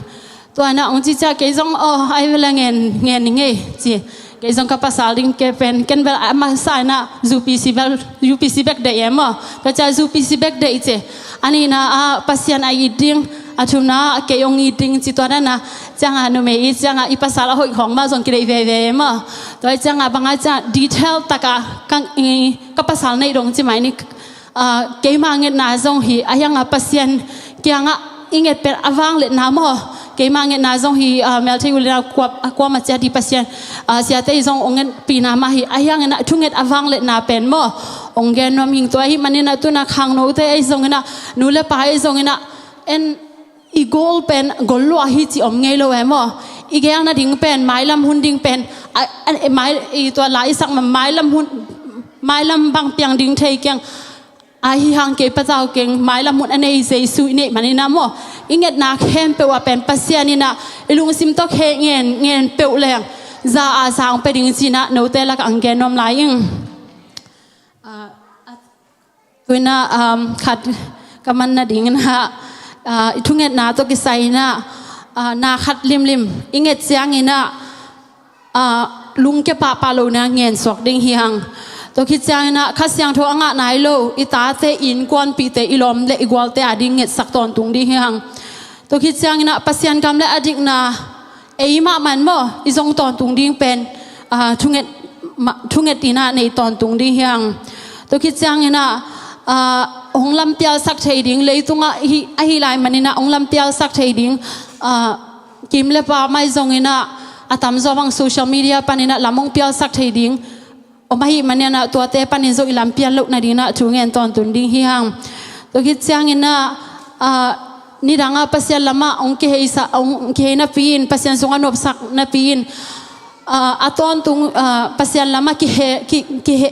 Tua in ah hong ci ciang kei zong, aw, ai ve la ngen, ngen ning ei ci. Kei zong ka pasal ding kei pen, ken bel a masa in ah U P C bel, U P C bek deih e maw. Tua ciang U P C bek deih ci. A nihna ah Pasian a it ding, a thumna ah kei hong it ding ci, tua dan a. Ciang ah numei it ciang ah i pasal a hoih khawng mah zong kideih veve e maw. Tua ciang ah bang a ciang detail tak a ka, i, ka pasal neih dong ci mai ni. Ah, keima ngetna zong hi, ahi hang ah Pasian kiangah i nget pen a vangliatna maw. Keima ngetna zong hi, ah, Melthei u le nau kua, ah, kuamah ciat hi Pasian, ah, siate hi zong hong ngetpihna mah hi, ahi hangin ah thunget a vangliatna pen maw. Hong gen nuam ing, tua ahih manin ah tu-in ah khangnote ahi zongin ah, nu le pa ahi zongin ah, en i goal pen gol lua hi cih om ngei lo e maw. I gel nading pen, mailam hun ding pen, a, a, mai, i tua la i sak ma, mailam hun, mailam bang piang ding thei keng. Ahi hang kei patau keng, mailam hun a nei Jesu i neih manin ah maw. I ngetna khempeuh ah pen Pasian in ah i lungsim tawh khe ngen, ngen peuh leng za a za hong pia ding ci-in ah note lakah hong gen nuam lai ing. Ah, a, tu-in ah, um, khat ka man nadingin ah, ah, i thungetna tawh kisai in ah, ah, na khat limlim i nget ciangin ah, ah, lungkia pahpah lohna ngen suak ding hi hang. Tua khit ciangin ah Kha Siangtho a ngah nai lo i tate, i innkuanpihte, i lawm le i gualte a ding ngetsak tawntung ding hi hang. Tua khit ciangin ah Pasian gam le a dikna ei mahmah in maw, i zong tawntung ding pen, ah, thunget, ma, thunget in ah nei tawntung ding hi hang. Tua khit ciangin ah, ah, hong lampialsak thei ding, leitungah hi, ahi lai manin ah hong lampialsak thei ding, ah, kim le pam ahi zongin ah, a tamzaw bang social media panin ah lam hong pialsak thei ding om ahih manin ah tuate panin zong i lampial loh nadingin ah thu ngen tawntung ding hi hang. Tua khit ciangin ah, ah, nidang ah Pasian lamah hong kihei sa, hong kihei napi in, Pasian sungah nopsak napi in, ah, a tawntung, ah, Pasian lamah kihe, ki, kihe,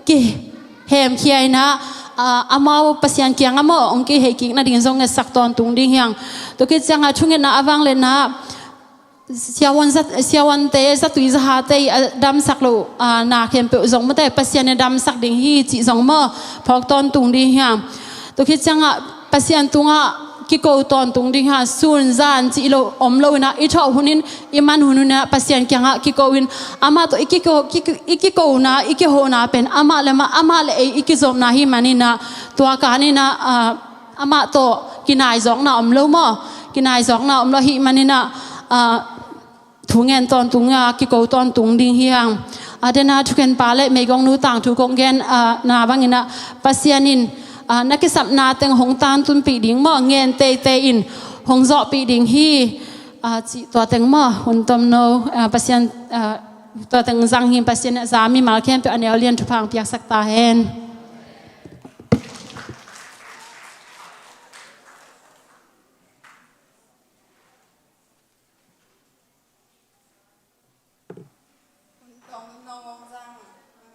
kihemkhia in ah, ah, amau Pasian kiangah maw hong kihei kik nading zong ngetsak tawntung ding hi hang. Tua khit ciangah thungetna a vangliatna siavuan za, siavuante zatui zahate a damsak loh, ah, na khempeuh zong mate Pasian in damsak ding hi cih zong maw phawk tawntung ding hi hang. Tua khit ciangah Pasian tungah kiko tawntung ding hi hang. Sun zan cih lo om lo in ah, i thawh hun in, i man hun in ah Pasian kiangah kiko in, amah tawh i kiko, ki, i kikona, i kihona pen amah le amah, amah le ei i kizopna hi manin ah, tua kan in ah, ah, amah tawh kinaizawkna om lo maw. Kinaizawkna om lo ahih manin ah, ah, thu ngen tawntung a, kiko tawntung ding hi hang. A, den a thukhenpa le meigongnu tangthu kong gen, ah, na bangin ah Pasian in, ah, na kisapna teng hong tantunpih ding maw, ngen teitei in hong zawhpih ding hi, ah, cih tua teng maw, hun tomno, ah, Pasian, ah, tua teng zang hi. Pasian in a za mimal khempeuh a neu lian thupha hong piaksak ta hen. Hun tomno hong zang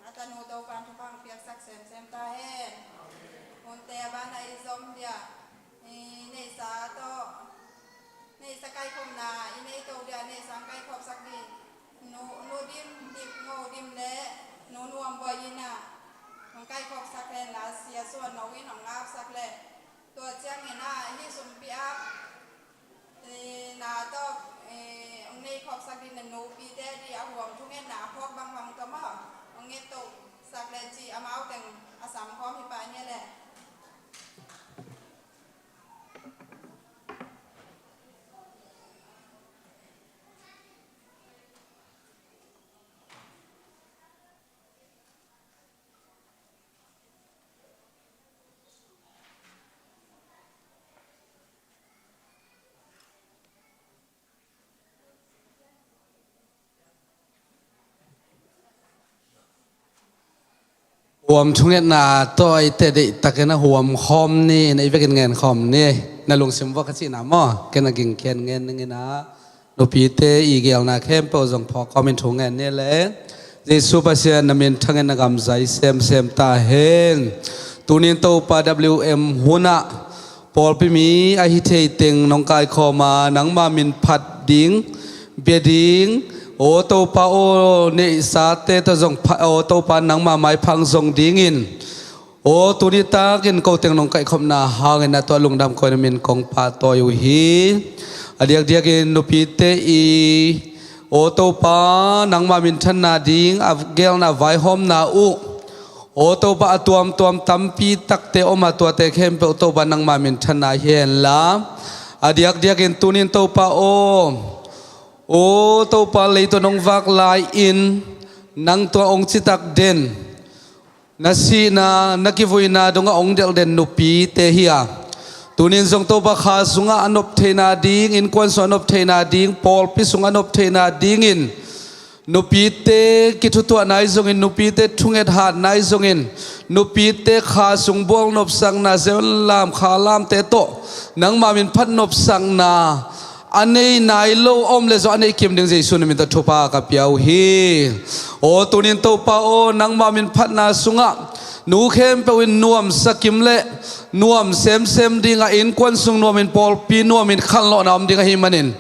a tanu Topa'n thupha hong piaksak semsem ta hen. Hunte a banah i zom dia, i ne Nei sang kai khop sak ding. Nu, nu dim, dim, nu dim le nu nuam boi in a hong kai khop sak hen la, sia suan no in hong ngap sak le. Tua ciangin a hi sumpi a, eh, na tawh, eh, hong nei khop sak ding na nupi te di a huam thungetna a phawk bang bang tawh maw, hong nget to sak le ci amau teng a sam khawm hi pa nia le. Huam thungetna tawh i te deihtakin a huam khawm ni, na i vekin ngen khawm ni. Na lungsim vua ka cihna maw? Ken a ging khen ngen ning in a. Nupite i gelna khempeuh zong phawk kawmin thu ngen ni le. Jesu Pasian na minthangin na gamzai semsem ta hen. Tunin Topa W M hunah pawlpi mi a hi thei teng nong kaikhawm a, nangma min phat ding, bia ding, aw Topa aw, neihsate tawh zong pha, aw Topa nangma maiphang zong dingin, aw tuni takin ko teng nong kaihkhopna hangin a tua lungdam kawina min kong pahtawi uh hi. A diakdiakin nupite i, aw Topa nangma minthanna ding a gelna vaihawmna uh, aw Topa a tuamtuam tampi takte om a, tuate khempeuh Topa nangma minthanna hi henla. A diakdiakin tunin Topa aw, aw Topa leitung hong vak lai-in nang tua hong citak den, na sihna, na kivuina dongah hong delh den nupite hi a, tunin zong Topa kha sungah a nop theina ding, innkuan sungah a nop theina ding, pawlpi sungah a nop theina dingin, nupite kithutuahna ahi zongin, nupite thungethatna ahi zongin, nupite kha sung bual nopsakna, zen lam, kha lamte tawh nangma min phat nopsakna a nei nai lo a om le zong a nei kim ding Jesu na min tawh thupha ka pia uh hi. Aw tunin Topa aw, nangma min phatna sungah nu khempeuh in nuamsa kim le nuam semsem ding a, innkuan sung nuamin, pawlpi nuamin, khanlawhna om ding ahih manin,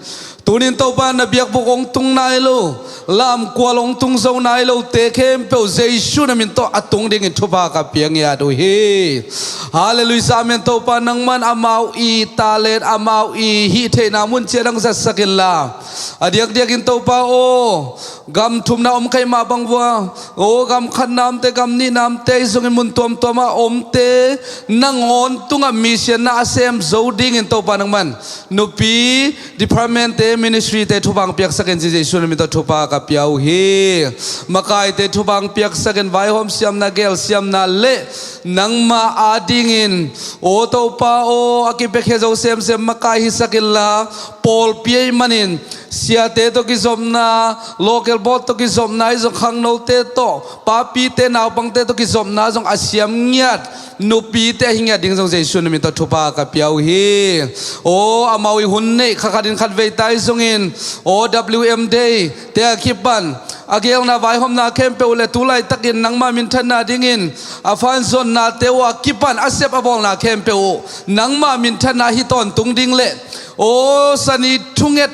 tunin Topa na biakbuk hong tung nai lo, lamkual hong tung zo nai lote khempeuh Jesu na min tawh a tung dingin thupha ka pia ngiat uh hi. Halleluiah, amen. Topa nangman amau i talent, amau i hih theihna mun ciat dang zatsak inla, a diakdiakin Topa aw, gam thumna om kaih mah bang vua, aw gam khat namte, gam nih namte ahi zongin mun tuamtuamah omte nangawn tungah misianna a sem zo dingin Topa nangman nupi department te, ministry te thupha hong piaksak in ci, Jesu na min tawh thupha ka pia uh hi. Makaite thupha hong piaksak in, vaihawm siamna, gel siamna le nangma adingin, aw Topa aw, a kipiakhia zo semsem makai hisak inla, pawlpi ahih manin siate tawh kizopna, local board tawh kizopna ahi zong, khangnote tawh, papite naupangte tawh kizopna zong a siam ngiat nupite ahi ngiat ding zong Jesu na min tawh thupha ka pia uh hi. Aw amau i hun neih khat khatin khatvei ta ahi zongin, aw W M Day te a kipan a gelna vaihawmna khempeuh uh le tu laitakin nangma minthanna dingin a fan zonnate uh a kipan a sep a bawlna khempeuh uh nangma minthanna hi tawntung ding le, aw sani thunget,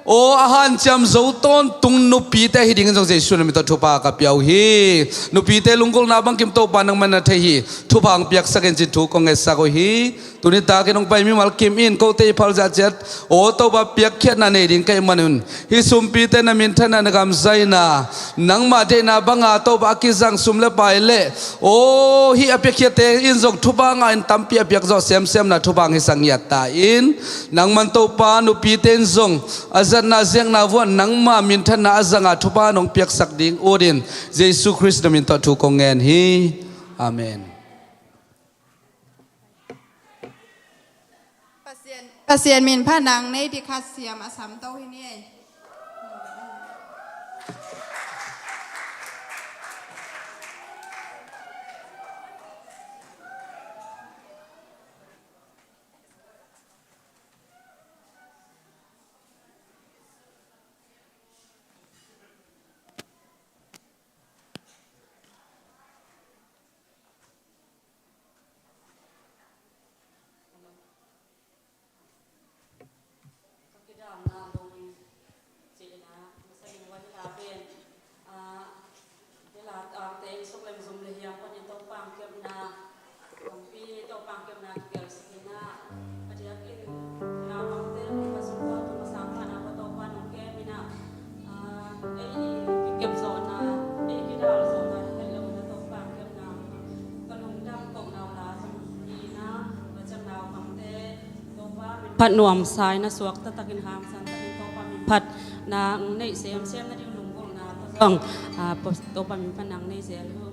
aw a hanciam zo tawntung nupite ahi dingin zong Jesu na min tawh thupha ka pia uh hi. Nupite lunggulhna bangkim Topa nangman na thei hi. Thupha hong piaksak in ci thu kong ngetsak uh hi. Tuni takin hong pai mimal kim in kote i phalzah ciat, aw Topa piakkhiatna nei ding ka hih manun, hih sumpite na minthanna, na gamzaina, nangma deihna banga Topa a kizang sum le pai le, aw hih a piakkhiate in zong thupha ngah in tampi a piak zawh semsemna thupha hong hisak ngiat ta in, nangman Topa nupite in zong a zatna zekna vuah nangma minthanna a zanga thupha nong piaksak ding utin, Jesu Khrist na min tawh thu kong ngen hi. Amen. Pasian, Pasian min phat nang nei dikhat siam a samto hi ni ei. Ka kidamna dong, phat nuamsa in a suakta takin hangsan takin Topa min phat nang neih semsem na ding lunggulhna tawh zong, ah, Topa min phat nang nei zel hong.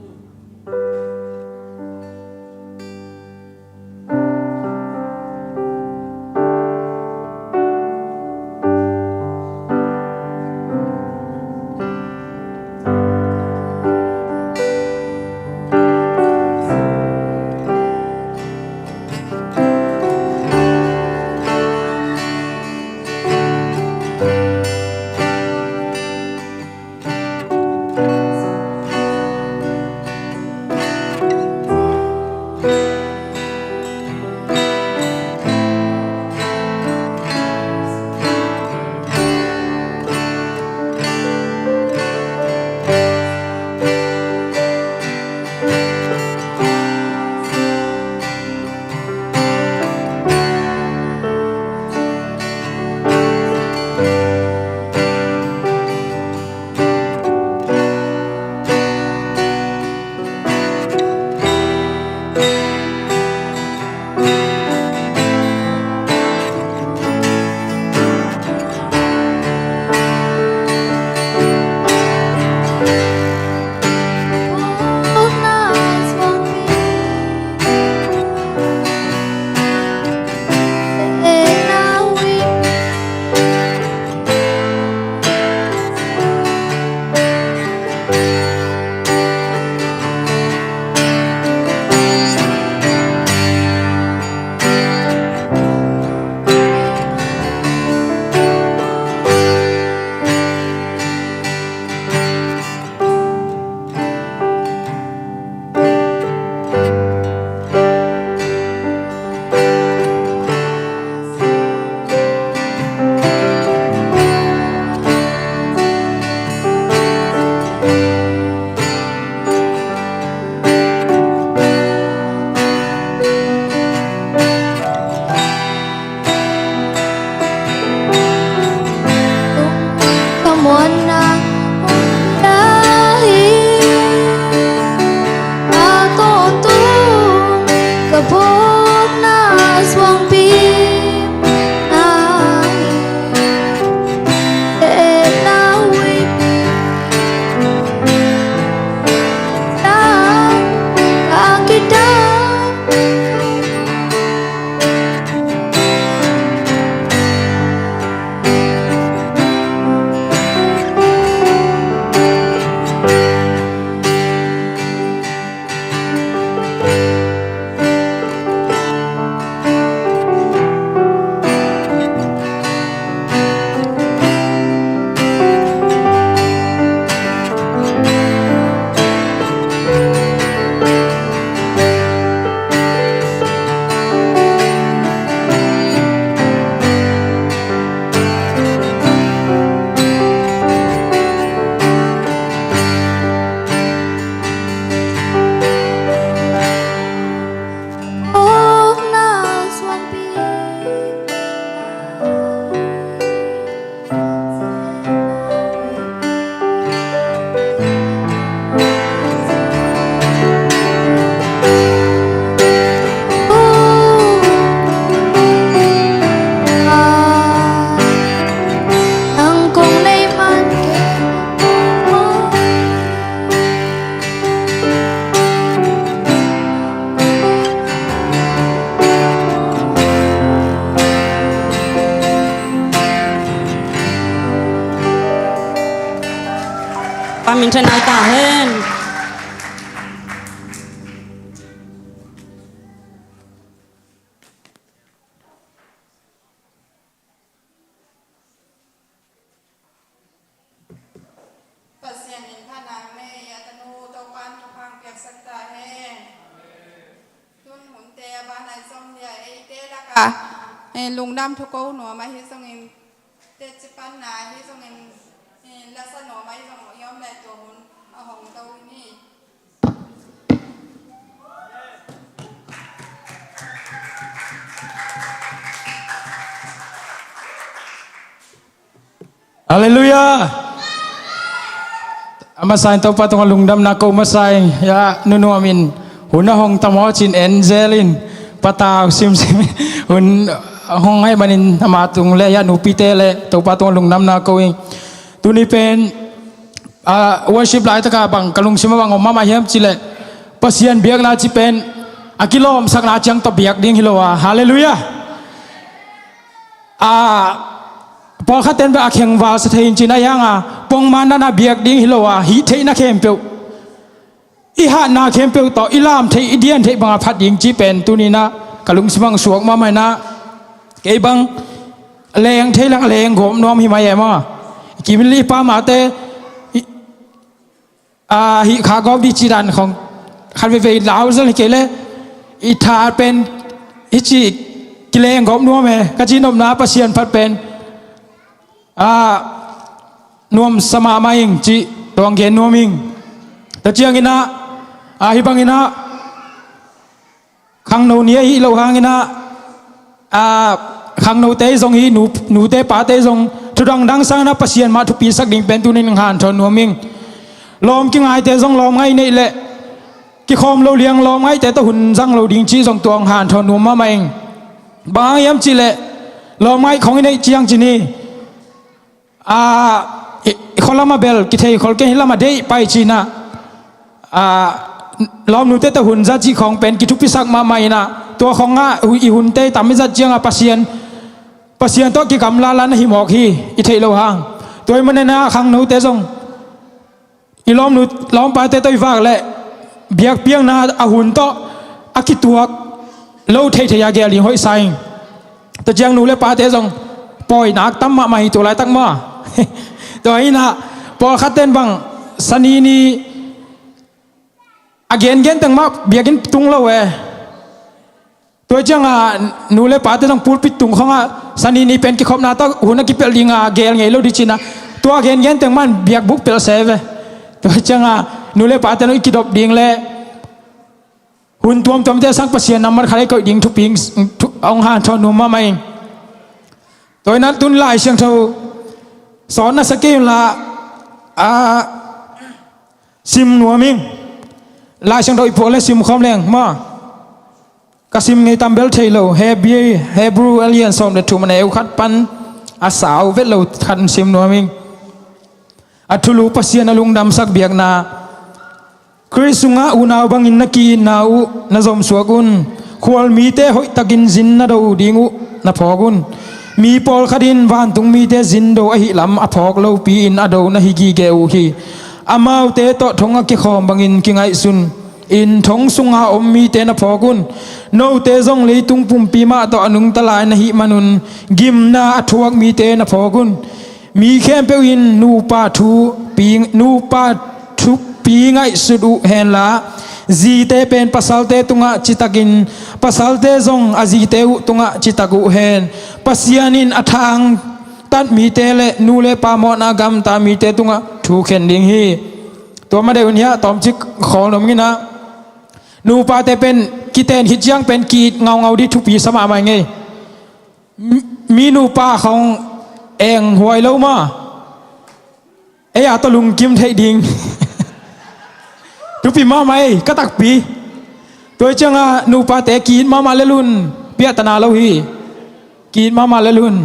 Pa min thanai ta hen. Pasian in phatna nei a tanu Topa'n thupha piaksak ta hen. Tun hunte a ban a i zom dia eite lakah, eh, lungdam thu ko nuam ahi zongin, teci panna ahi zongin, eh, lasa nuam ahi zong i om leh tua hun a hong to ni. Halleluiah. A masa in Topa tungah lungdamna ko masa in, ya, nunuam in hun a hong ta maw cin en zel in, patau simsim in hun hong ngaih manin ama tung le hia nupite le Topa tungah lungdamna ko ing. Tuni pen, ah, worship laitaka bang ka lungsim a bang om mahmah hiam cih leh Pasian biakna cih pen a kilawmsakna ciang tawh biak ding hi lo a. Halleluiah. Ah, pawlkhat ten bel a khengval sa thei in cih na hiang a pongman dana biak ding hi lo a, hih theihna khempeuh, i hatna khempeuh tawh i lam theih, i dian theih banga phat ding cih pen tuni-in ah ka lungsim ah suak mahmah in ah, kei bang leng thei leng, leng gawp nuam hi mai e maw. Kim li pa mate, i, a, hih kha gawp dih cih dan khong khat veivei lau zel hi kei leh i tha pen hih ci kileng gawp nuam e, ka ci nopna Pasian phat pen, a, nuamsa mahmah ing cih tuang gen nuam ing. Tua ciangin ah, a, hih bangin ah khangno ni ahi lo hangin ah, a, khangnote zong hi, nu, nute pate zong thu dangdang sangin ah Pasian mah thupisak ding pen tuni-in hanthawn nuam ing. Lawm kingaite zong lawm ngaih neih leh kikhawm lo liang lawm ngaihte tawh hun zang lo ding cih zong tuang hanthawn nuam mahmah ing. Bang hang hiam cih leh lawm ngaih khong i neih ciang ci ni, a, i, i khua lamah bel kithei khol kei, hih lamah deih pai ci-in ah, a, lawmnute tawh hun za cih khong pen kithupisak mahmah in ah, tua khong ah hu-, i hunte tam i zat ciang ah Pasian, Pasian tawh kigamla la na hi mawk hi, i theih lo hang. Tua ahih manin ah khangnote zong i lawmnu lawmpate tawh i vak leh biakpiakna a hun tawh a kituak lo theithei a geel ding hoih sa ing. Tua ciang nu le pate zong pawinak tam mahmah hi tua laitak maw. Tua hi-in ah pawlkhat ten bang Sani ni a gengen teng mah biakinn tung lo e. Tua ciangah nu le pate zong pulpit tung khongah Sani ni pen kikhopna tawh hun a kipelh dinga geel ngei lo ding ci-in ah, tua gengen teng mah biakbuk pelh se ve. Tua ciangah nu le pate zong i kidop ding le hun tuamtuamte sang Pasian nambat khat a i koih ding thupi, thu, hong hanthawn nuam mahmah ing. Tua hi-in ah tun Lai Siangtho sawt na sa kei un la, a, sim nuam ing. Lai Siangtho i puak le sim khawm leng maw. Ka sim ngei tam bel thei lo, Hebrew, Hebrew a lian sawm le thum, a neu khat pan a sau vet lo khat sim nuam ing. A thulu Pasian a lungdamsak biakna. Khrih sungah unau bangin na ki-itna uh na zomsuak un. Khualmite hoihtakin zin na do ding uh na phawk un. Mi pawlkhat in vantung mite zin do ahih lam a phawk lopi-in a do na hi gige uh hi. Amaute tawh thong a kikhawm bangin kingaihsun in thong sunga om mite na phawk un. Note zong leitung pumpi mah tawh a nungta lai na hih manun gimna a thuak mite na phawk un. Mi khempeuh in nupa thupi, nupa thupi ngaihsut uh henla, zite pen pasalte tungah citakin, pasalte zong a zite uh tungah citak uh hen. Pasian in a thangtat mite le nu le pa mawhna gamta mite tungah thu khen ding hi. Tua ma deuh in hiah tawmcik khawl nuam ing ah, nupate pen kiten khit ciang pen ki-it ngaungau ding thupi sa mahmah ing ei. Mi, mi nupa khong eng huai lo maw. Ei a tawh lungkim theih ding. Thupi mahmah ei, ka takpi. Tua ciangah nupate ki-it mahmah lel un, piahtana lo hi. Ki-it mahmah lel un.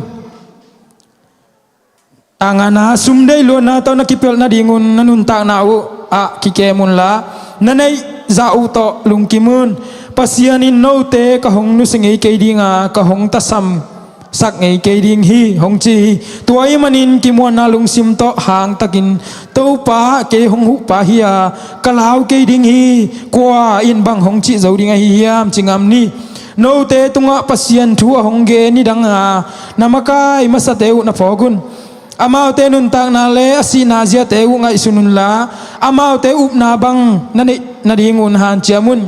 Tangana sum deih luatna tawh na kipelh nadingun na nuntakna uh ah kikem unla, na neih zah uh tawh lungkim un. Pasian in note ka hong nusia ngei kei dinga, ka hong tasamsak ngei kei ding hi, hong ci hi. Tua ahih manin kimuanna lungsim tawh hangtakin, Topa, kei hong huhpa hi-a ka lau kei ding hi. Kua in bang hong cih zo ding ahi hiam, ci ngam ni. Note tungah Pasian thu a hong gen nidanga na makai masate uh na phawk un. Amaute nuntakna le a sihna ziate uh ngaihsun unla, amaute upna bang na neih nadingun hanciam un.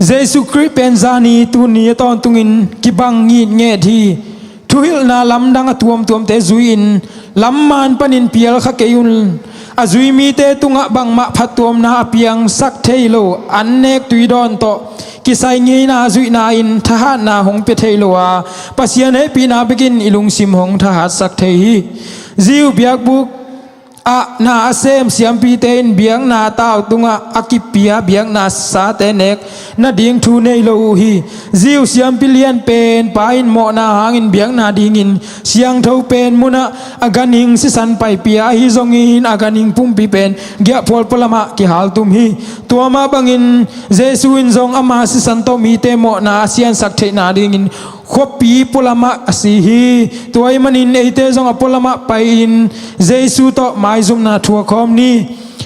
Jesuh Khrih pen zani tuni a tawntungin kibang ngitnget hi. Thuhilhna lamdang a tuamtuamte zui-in lamman panin pial kha kei un. A zui mite tungah bangmah phattuamna a piangsak thei lo, an nek tuidawn tawh kisai ngeina zuihna in thahatna hong pia thei lo a, Pasian hehpihna bekin i lungsim hong thahatsak thei hi. Ziu biakbuk ah na a sem siampite in biakna tau tungah a kipia biakna sate nek nading thu nei lo uh hi. Jew siampi lian pen pa in mawhna hangin biakna dingin siangtho pen munah a ganhing sisan paipia ahi zongin a ganhing pumpi pen giahphual pualamah kihaltum hi. Tua mah bangin Jesu in zong ama sisan tawh mite mawhna a siansak theihna dingin khuapi pualamah a si hi. Tua ahih manin eite zong a pualamah pai-in Jesu tawh maizumna thuak khawm ni.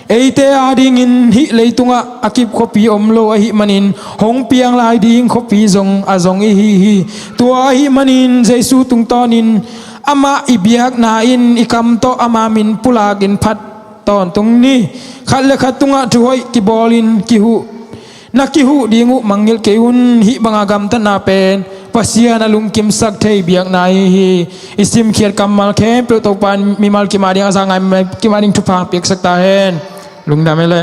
Eite adingin hih leitungah a kip khuapi om lo ahih manin hong piang lai ding khuapi zong a zong ihi hi. Tua ahih manin Jesu tungtawnin amah i biakna in i kam tawh ama min pulakin phat tawntung ni. Khat le khat tungah thuhoih kibawlin kihuh na kihuh ding uh mangngilh kei un. Hih banga gamtatna pen Pasian a lungkimsak thei biakna hi hi. I simkhiat kammal khempeuh Topa in mimal kim a ding a za ngai mimal kim a ding thupha piaksak ta hen. Lungdam e le.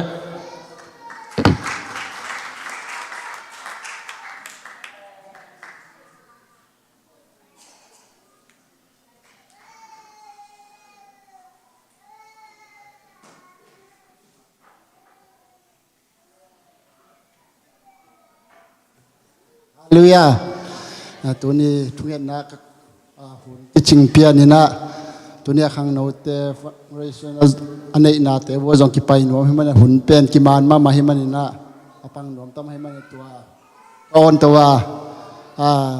Halleluiah. Ah, tuni thungetna ka, ah, hun kicing pian inah, tuni a khangnote fundraising a neihnate vua zong kipai nuam hi manin hun pen kiman mahmah hi maninah, a pang nuam tam hi manin tua ka awn to a, ah,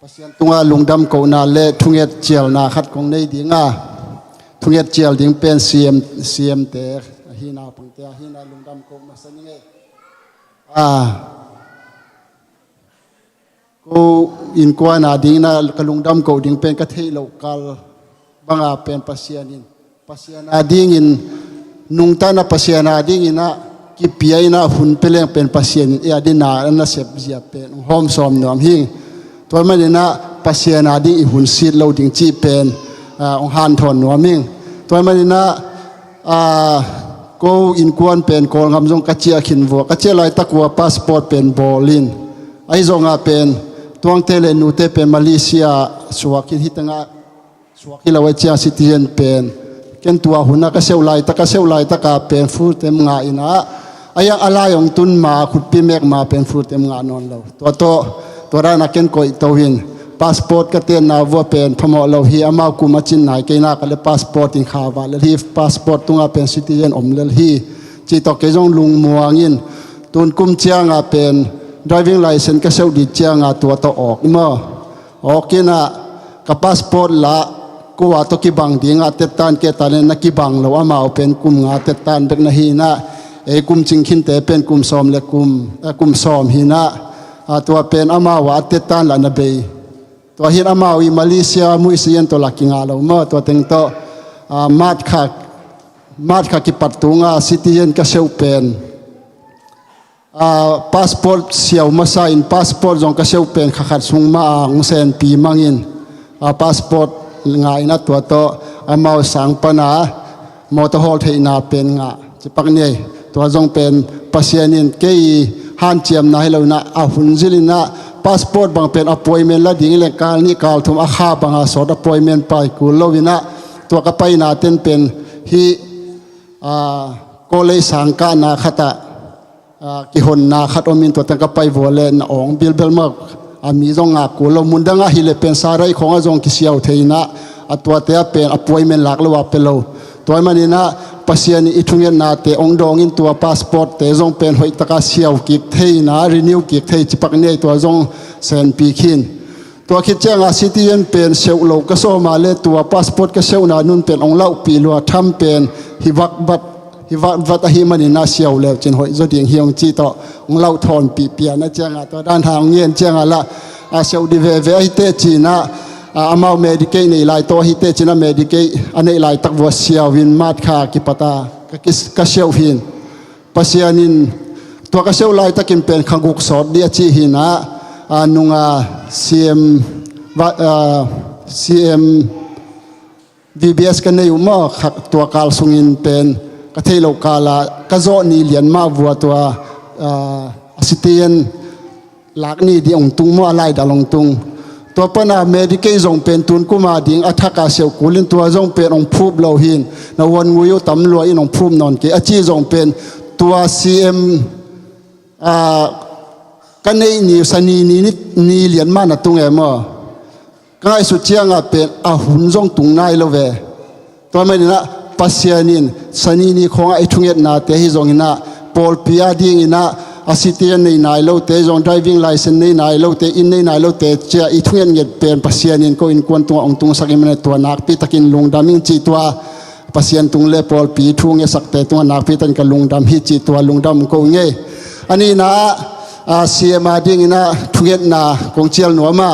Pasian tungah lungdam kohna le thunget cialna khat kong nei dinga, thunget cial ding pen C M, C M te ahi naupangte ahi na lungdam koh masa ning e. Ah, ko innkuan a dingin ah ka lungdam koh ding pen ka theih loh kal banga pen Pasian in, Pasian a dingin, nungta na Pasian a dingin ah kipia inah hun pia leng pen Pasian in ei a dingin ah a nasep zia pen hong hawm sawm nuam hing. Tua maninah Pasian a ding i hun sit lo ding cih pen, ah, hong hanthawn nuam hing. Tua maninah, ah, ko innkuan pen Kawlgam zong ka ciah khin vua, ka ciah laitak ua passport pen bawlin, ahi zongah pen tuangte le nute pen Malaysia suak khin hi tengah suak hi lo a ciang citizen pen ken tua hun a ka seuh laitak, ka seuh laitaka pen full tem ngah inah, a iang a lai hong tun ma khutpi mek ma pen full tem ngah nawn lo. Tua tawh tua dana ken koih to in passport ka tenna vua pen phamawh lo hi. Amau kum a cin nai kei na ka le passport in kha va lel hi. Passport tungah pen citizen om lel hi. Cih tawh kei zong lungmuang in tun kum cianga pen driving license ka seuh dih cianga tua tawh awk maw? Awk inah ka passport lah ko a tawh kibang dingah tettan kei ta le na kibang lo, amau pen kum nga tettan bek na hi inah, ei kum cing khinte pen kum sawm le kum, eh, kum sawm hi inah, ah, tua pen amau a tettan lah na bei. Tua hin amau i Malaysia muh i sian tawh lah kingah lo maw? Tua teng tawh, ah, March kha, March kha kipat tunga citizen ka seuh pen ah, passport siau masa in passport zong ka seuh pen kha khat sung mah a hong senpi mangin, ah, passport ngah inah tua tawh amau sang pana mawtaw hawl theihna pen ngah cipak ni ei. Tua zong pen Pasian in kei hanciamna hi lo inah a hun zil inah passport bang pen appointment la ding leh kal nih kal thum a kha banga sawt appointment pai kul lo inah tua ka paina ten pen hih, ah, Kawlei sang kahna khatah ah, kihonna khat om in tua teng ka pai vua le na awng bilbel mah, ah, mi zong ngak kul lo. Mundang ah hi le pen Sarai khawng ah zong kisiau thei inah, ah, tuate ah pen appointment lak lo ah pe lo. Tua ahih maninah Pasian in i thungetnate hong dawng in tua passport te zong pen hoih taka siau kik thei inah renew kik thei cipak ni ei. Tua zong senpi khin. Tua khit cianga citizen pen seuh lo ka sawma le tua passport ka seuhna nun pen hong lauhpih lua tham pen hi vakvat, hi vakvat ahih maninah siau leu cin hoih zaw ding hi hong cih tawh hong lauhthawnpih pian a cianga tua dan hang hong ngen cianga lah, a, seuh dih veve ahi teh cinah, a, amau Medicaid nei lai tawh ahi teh cinah Medicaid a neih laitak vua siau in March kha kipata ka, ki, ka seuh hin. Pasian in tua ka seuh laitakin pen kha guk sawt dih a cih hinah, a, nunga C M, va-, a, C M V B S ka nei uh maw, kha tua kal sungin pen ka theih loh kala ka zawh ni lian mah vua tua, a, a citizen lak ni dih hong tung maw, a laidal hong tung. Tua pana Medicaid zong pen tun kuma ding a thaka siauh kulin tua zong pen hong phup lo hin, na huan ngui uh tam lua in hong phup nawn kei a ci zong pen tua C M a, ka neih ni sani ni, ni, ni lian mah na tung e maw? Ka ngaihsut cianga pen a hun zong tung nai lo ve. Tua maninah Pasian in sani ni khawngah i thungetnate hi zonginah pawlpi a dinginah a citizen nei nai lote hi zong, driving license nei nai lote, inn nei nai lote cia i thungetnget pen Pasian in ko innkuan tungah hong tungsak i manah tua nakpi takin lungdam ing cih tua Pasian tung le pawlpi thu ngesakte tungah nakpi takin ka lungdam hi cih tua lungdam ko ngei. A nihna ah, a, C M a dinginah thungetna kong cial nuam a,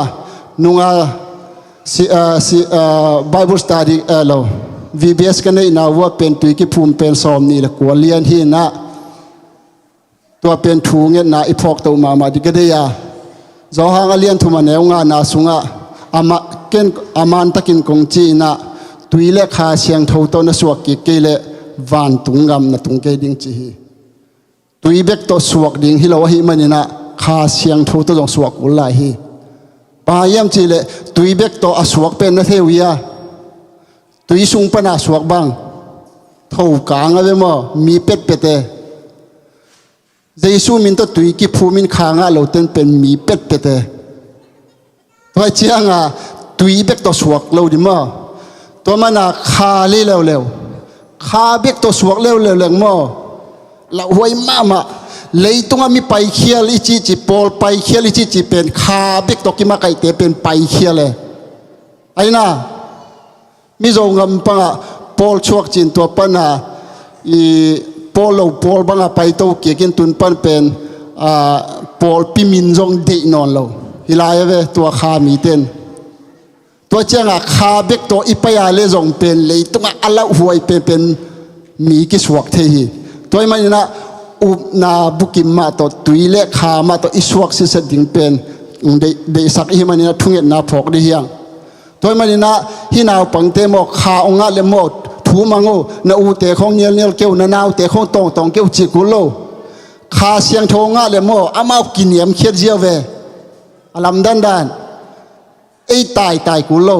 nunga si, a, si, a, Bible study, a, lo, V B S ka neihna uh a pen tui kiphum pen sawm nih le kua lian hinah tua pen thungetna i phawk to mahmah dih ka dei a. Zawhang a lian thum a neu ngana sungah a ma, ken a man takin kong ci inah tui le Kha Siangtho tawh na suak kik kei leh vantung gam na tung kei ding ci hi. Tui bek tawh suak ding hi lo ahih maninah Kha Siangtho tawh zong suak kul lai hi. Bang hang hiam cihleh tui bek tawh a suak pen na thei uh hia? Tui sung pana suak bang tho kang a ve maw? Mi petpete. Jesu min tawh tui kiphumin kha ngah loten pen mi petpete. Tua cianga tui bek tawh suak lo ding maw? Tua mana kha li leuleu, kha bek tawh suak leuleu leng maw? Lauhuai mahmah. Leitunga mi paikhial i cihcih, pawl paikhial i cihcih pen kha bek tawh kimakaihte pen paikhial e. Aina Mizo ngam pangah pawl chuak cin tua pana i pawl lo pawl bangah paito kikin tun pan pen, a, pawlpi min zong deih nawn lo. Hi lai a ve tua kha miten. Tua ciangah kha bek tawh i pai a le zong pen leitungah a lauhuai penpen mi kisuak thei hi. Tua i maninah upna bukim mah tawh tui le kha mah tawh i suak siset ding pen deih, deihsak i hi maninah thungetna phawk dih hiang. Tua i maninah hih naupangte maw kha ong ngah le maw thu mang uh, na ute khawng nialnial keu, na naute khawng tawngtawng keu cih kul lo. Kha Siangtho ong ngah le maw amau kiniamkhiat ziau ve. A lamdandan ei taitai kul lo.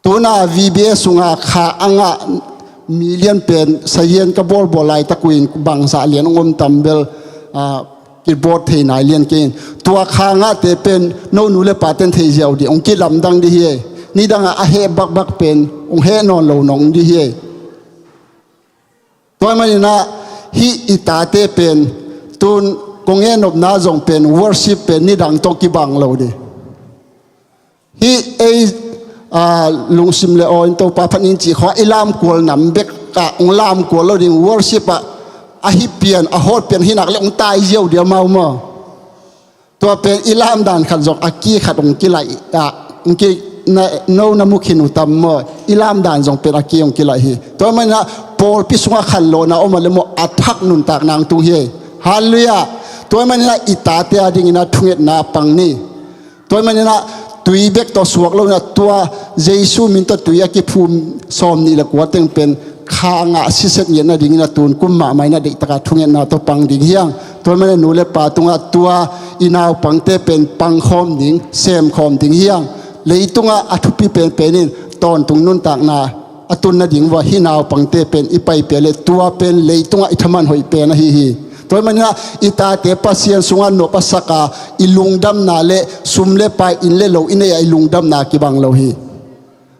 Tuna V B S sunga kha a ngah mi lian pen sazian ka bawlbawl laitak uh in bangzah lian ong om tam bel, a, kibawt thei nai lian kei in. Tua kha ngahte pen no nu le paten thei ziau dih ong kilamdang dih hi e. Nidangah a heh bakbak pen ong heh nawn lo nong dih hi e. Tua maninah hih i tate pen tun kong e nopna zong pen worship pen nidang tawh kibang lo dih. Hih ei, a, lungsim le aw in Topa phat ning cih khawng i lamkual nam bekah ong lamkual lo ding worship ah a hi pian a hawt pian hi nak le ong tai ziau dih amau maw? Tua pen i lamdan khat zong a ki khat ong kilaih ah ong ki na, no na mu khin uh tam maw? I lamdan zong pen a ki ong kilaih hi. Tua maninah pawlpi sungah khanlawhna om a le maw a thak nuntakna ong tung hi. Halleluiah. Tua maninah i tate a dinginah thungetna pang ni. Tua i maninah tui bek tawh suak lo inah tua Jesu min tawh tui a kiphum sawm nih le kua teng pen kha ngah siset ngiat nadingin a tun kum mahmah inah deihtaka thungetna tawh pang ding hiang. Tua i maninah nu le pa tungah tua i naupangte pen pangkhawm ding, semkhawm ding hiang. Leitungah a thupi penpen in tawntung nuntakna a tun nading uh a hih naupangte pen i paipia le tua pen leitungah i thaman hoih pen ahi hi. Tua i maninah i tate Pasian sungah nop a saka i lungdamna le sum le pai inn le lo i neih ah i lungdamna kibang lo hi.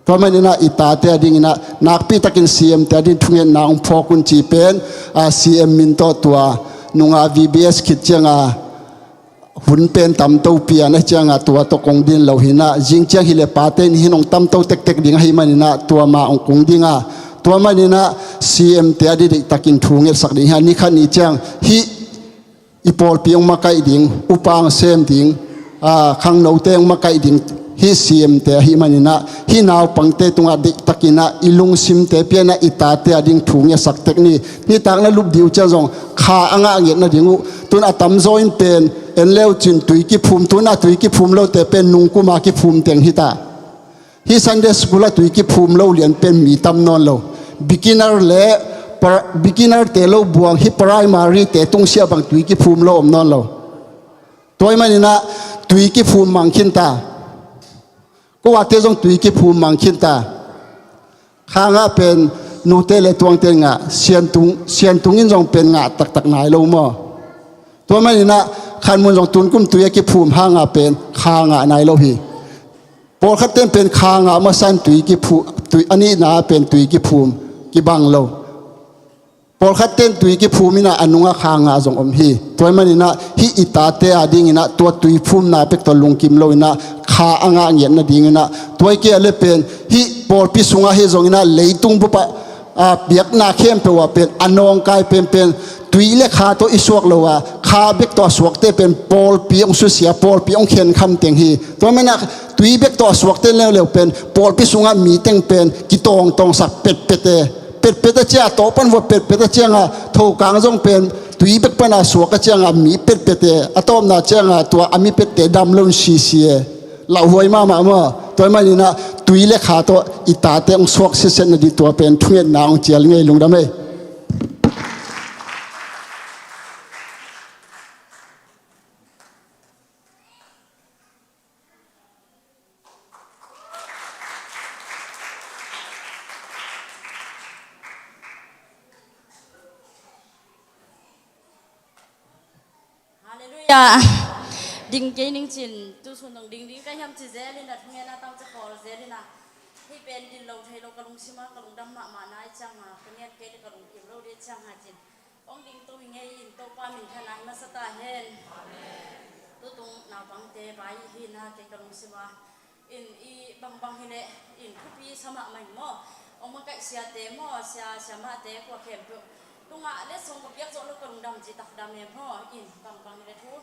Tua i maninah i tate a dinginah nakpitakin C M te a ding thungetna ong phawk un ci pen, a, C M min tawh tua nunga V B S khit cianga hun pen tamto pian a cianga tua tawh kong din lo hinah zing ciang hi le pate ni hin ong tamto tektek ding ahi maninah tua ma ong kong dinga. Tua maninah C M te a didihtakin thu ngetsak ding hi a ni khat ni ciang hih i pawlpi ong makaih ding, upa ong sem ding, a, khangnote ong makaih ding hih C M te ahi maninah hih naupangte tungah deihtakinah i lungsimte pianah i tate a ding thu ngetsak tek ni. Nitakna lup dih uh ciang zong kha a ngah nget nading uh tun a tamzaw in pen en leu cin tui kiphum, tuna tui kiphum lote pen nungkuma kiphum teng hita. Hih Sunday school a tui kiphum lo lian pen mi tam nawn lo. Beginner le pra-, beginner te lo buang hih primary te tungsiah bang tui kiphum lo om nawn lo. Tua i maninah tui kiphum mang khinta. Ko ate zong tui kiphum mang khin ta. Kha ngah pen nute le tuangte ngah, siantung, siantung in zong pen ngah taktak nai lo maw? Tua maninah khanmun zong tunkum tui a kiphum hangah pen kha ngah nai lo hi. Pawlkhat ten pen kha ngah masa in tui kiphum, tui, a nihna pen tui kiphum kibang lo. Pawlkhat ten tui kiphum inah a nungah kha ngah zong om hi. Tua maninah hih i tate a dinginah tua tui phumna pek tawh lungkim lo inah kha a ngah ngiat nadinginah tua i kia le pen hih pawlpi sungah hi zonginah leitung bupah a biakna khempeuh ah pen a nawngkai penpen tui le kha tawh i suak lo a, kha bek tawh a suakte pen pawlpi hong susia, pawlpi hong khenkham teng hi. Tua maninah tui bek tawh a suakte leuleu pen pawlpi sungah mi teng pen kitawngtawngsak petpete. Petpet a ciah a tawh pan vua petpet a cianga thokang zong pen tui bek pana suak a cianga mi petpete, a tawpna cianga tua a mi pette dam lo in sisi e. Lauhuai mahmah maw? Tua maninah tui le kha tawh i tate hong suak siaset nading tua pen thungetna hong cial ngei, lungdam ei. Halleluiah. Ding kei ning cin, tu sun dong ding ding ka hiam ci zel in a thungen a tang ca khawl zel in a. Hih pen din lo thei lo ka lungsim a ka lungdam mahmah na i ciang a ka ngiat kei le ka lungkim lo dih ciang a cin. Ong ding to i ngei in Topa min thana i masa ta hen. Tutung naupangte bai i hi na kei ka lungsim a. In i bangbang hi leh in thupi sa mahmah in maw? Ong makaih siate maw, sia siamahte kua khempeuh tungah letsong ka piak zawh lo ka lungdam cih tak dam e maw? In bangbang hi leh thu,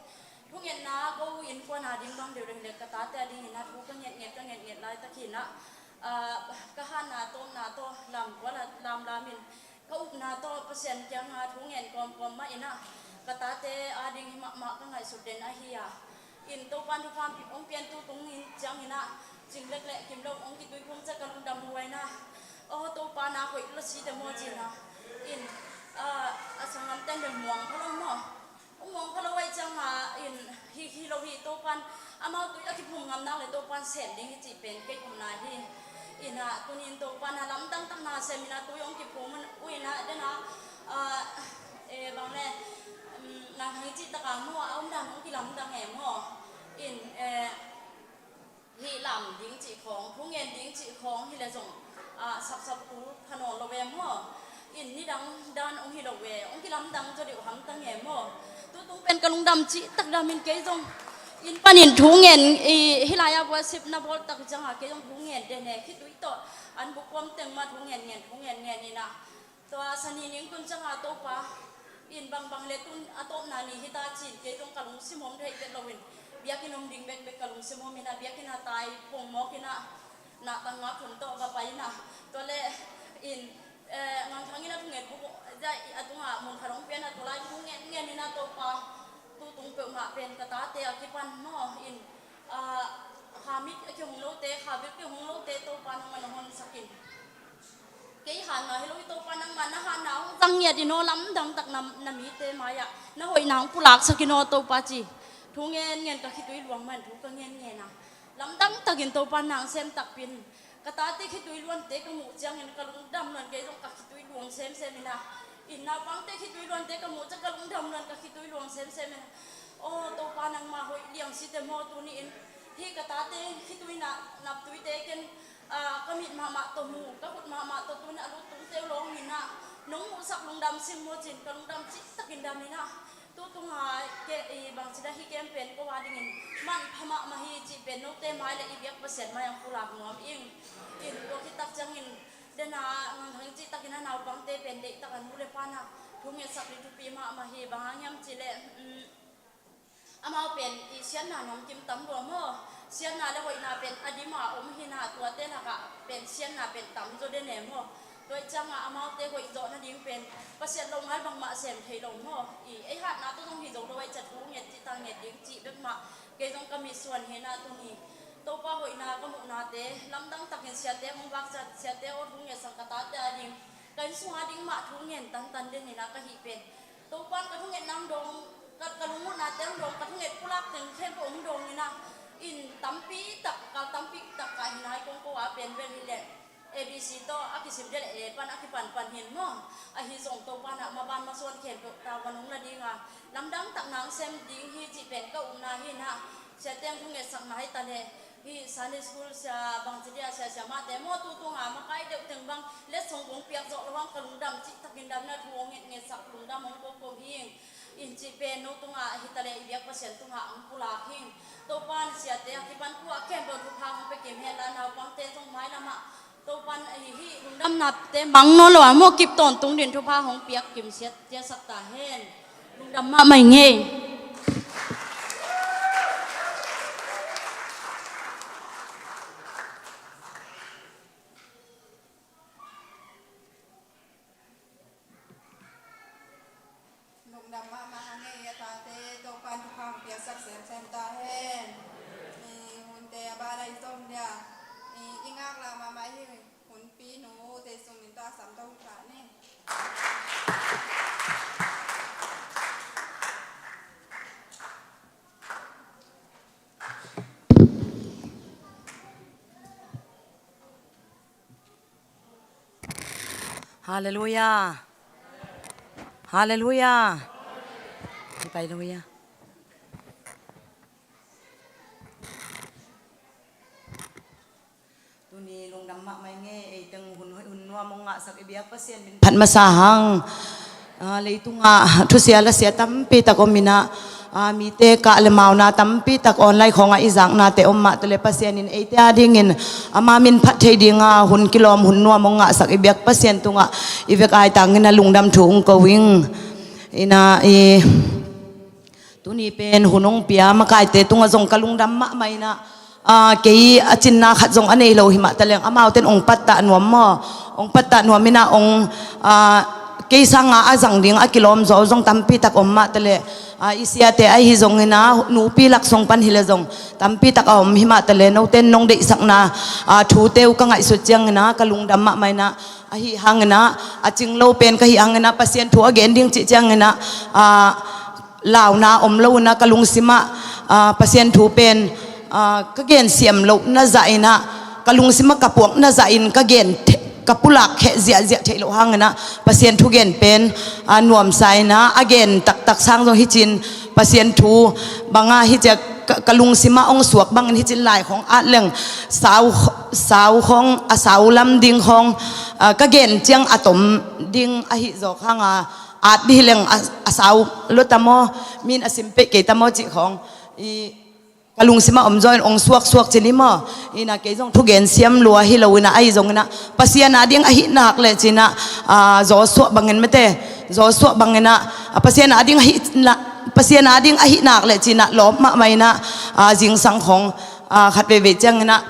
thungetna ko in kuana ding bang deuh deuh hi leh ka tate a dingin a thu ka ngetnget ka ngetnget laitak hi na, ah, ka hatna tawmna tawh lam kuala lamlam in ka upna tawh Pasian kianga thu ngen kawmkawm mah inah ka tate ading hi mahmah ka ngaihsut den ahi a. In Topan thupha hong piantu tung in ciang inah cing lekleh kim lo hong kituiphum ciah ka lungdam huai na. Aw Topa na hoih lo si te maw cina. In, ah, a sanggam ten le muang pha lo maw? Hong muang pha lo ahi cianga in hi, hi lo hi Topan amau tui a kiphum ngam nak le Topan sem ding hi cih pen kei upna hi. Inah tunin Topan a lamdang takna sem inah tui hong kiphum uh inah dena, ah, e, bang le, um, nang hang cih taka maw a omdan hong kilamdang e maw? In, e, hih lam ding cih khawng, thu ngen ding cih khawng hi le zong, ah, sapsap kul pha nawn lo ve maw? In nidang dan hong hi lo ve, hong kilamdang zaw deuh hamtang e maw? Tutung pen ka lungdam cih tak dam in kei zong in panin thu ngen i hih lai-ah worship na bawl tak cianga kei zong thu ngen den e, khitui tawh an buk kuam teng mah thu ngen ngen, thu ngen ngen inah. Tua sani ning tun cianga Topa in bangbang le tun a tawpna ni hita cin kei zong ka lungsim hom theih vet loin biakinn om ding bekbek ka lungsim hom inah biakinn a tai pongmawk inah nahtang ngak hun tawh va pai inah tua le in, eh, ngangthang inah thunget buk zai a tungah mun khat hong pian a tua lai thu ngen ngen inah Topa tutung peuhmah pen ka tate a kipan maw in, ah, kha mit a kihong lote kha bil kihong lote Topa nangmah na honsak in. Kei hatna hi lo hi Topa nangmah na hatna hong zang ngiat in aw lamdang tak na, na mite mai-ah na hoihna hong pulaksak in aw Topa ci. Thu ngen ngen ka khitui luang man thu ka ngen ngen a. Lamdang takin Topa nang sem takpin. Ka tate khitui luante ka muh ciangin ka lungdam luan kei zong ka khitui luang semsem in a. In naupangte khitui luante ka muh ciang ka lungdam luan ka khitui luang semsem in a. Aw Topa nangmah hoih liang si te maw tuni in. Hih ka tate khitui na, naptuite ken Aa, ka mit mahmah tawh mu, ka khut mahmah tawh tuni a lut tung teu lawng in ah, nong muhsak lungdam sing maw cin, ka lungdam cih takin dam in ah. Tutung a, ke, i bangci dah hih kem pen ko a dingin manpha mahmah hi cih pen note mai le i biak Pasian mai ang pulak nuam ing. In tua khit tak ciangin, den a, nganghang cih takin a naupangte pen deih tak an u le pa in ah, thu ngetsak ding thupi mahmah hi, bang hang hiam cih leh, um, Amau pen i siatna namkim tam lua maw? Siatna le hoihna pen a dim a om hi in ah, tuate lakah pen siatna pen tam zaw den e maw? Tua ih ciangah amaute hoih zawh nading pen Pasian lo ngal bangmah sem thei lo maw? I ei hatna tawh zong hi zo lo ahih ciang thu nget cih tak nget ding cih bek mah kei zong ka mitsuan hi in ah tuni. Topa hoihna ka muhnate lamdang takin siate hong vak ciat, siate aw thu ngetsak ka tate a ding, ka inn sunga ding mah thu ngen tantan den in ah ka hih pen Topa in ka thungetna hong dawng, ka, ka lungmuhna te hong dawng, ka thunget pulak teng khempeuh hong dawng in ah, In tampi tak, kal tampi tak ka hi nai kong ko a pen vel hi leh A B C tawh a kisim dele e pan a kipan pan hin maw. Ahi zong Topa na maban masuan khempeuh tavuan hong la dinga lamdang tak nang sem ding hi cih pen ka upna hi na. Sia teng hong ngetsak na hi ta leh hi Sunday school sia bang ci dia sia sia mate maw tu tunga makai deuh teng bang letsong kong piak zawh lo hang ka lungdam cih takin damna thu hong nget ngetsak lungdam hong ko ko hi. In cih pen no tungah hi ta leh i biak Pasian tungah ang pulak hing. Topan siate a kipan kuah khempeuh thupha hong pia kim hen la naupangte zong mailamah Topan ahi hi lungdamnate mang nawn lo a maw kip tawntung din thupha hong piak kim siat ciasak ta hen. Lungdam mahmah ing ei. Lungdam mahmah a ngei a tate Topan thupha hong piaksak semsem ta hen. I hunte a ban a i zom dia i, i ngaklah mahmah hi. Hunpi nu te sung min ta sam ta hun kha ni. Halleluia. Halleluia. Hi pai lo ia. Tuni lungdam mahmah ing ei, ei teng hun, hun nuam hong ngahsak i biak Pasian min phat masa hang. Ah, leitungah thusia lasia tampi tak om inah, ah, mite kah le mauna tampi tak online khawngah i zaknate om mah tale Pasian in eite a dingin ama min phat thei dinga hun kilawm hun nuam hong ngahsak i biak Pasian tungah i vek ai tangin a lungdam thu hong ko ing. Inah i tuni pen hun hong pia makaite tungah zong ka lungdam mahmah inah, ah, kei a cinna khat zong a nei lo hi mah taleng amauten ong pattah nuam maw, ong pattah nuam inah ong, ah, kei sanga a zang ding a kilawm zaw zong tampi tak om mah taleh, ah, i siate ahi zong inah nupi lak song pan hileh zong tampi tak a om hi mah taleh noten nong deihsakna, ah, thute uh ka ngaihsut ciang inah ka lungdam mahmah inah ahi hang inah a cing lo pen ka hi hang inah Pasian thu a gen ding cih ciang inah, ah, launa om lo inah ka lungsimah, ah, Pasian thu pen, ah, ka gensiam loh na zah inah ka lungsimah ka puak na zah in ka gen the-, ka pulak kheh ziahziah theih loh hang inah Pasian thugen pen, ah, nuamsa inah a gen taktak sang zong hi cin Pasian thu banga hi ciah ka, ka lungsimah ong suak bangin hi cin lai khong at leng sau, sau khong a sau lam ding khong, ah, ka gen ciang a tom ding ahi zawk hanga at dih leng a, a sau lo tamaw, min a sim peih kei tamaw cih khawng i ka lungsimah om zawin ong suaksuak cin hi maw? Inah kei zong thugen siam lua hi lo inah ahi zong inah Pasian a ding ahi nak leh cinah, ah, Joshua bangin mate, Joshua bangin ah, ah, Pasian a ding ahi na, Pasian a ding ahi nak leh cinah lawp mahmah inah, ah, zingsang khong, ah, khat veivei ciang inah,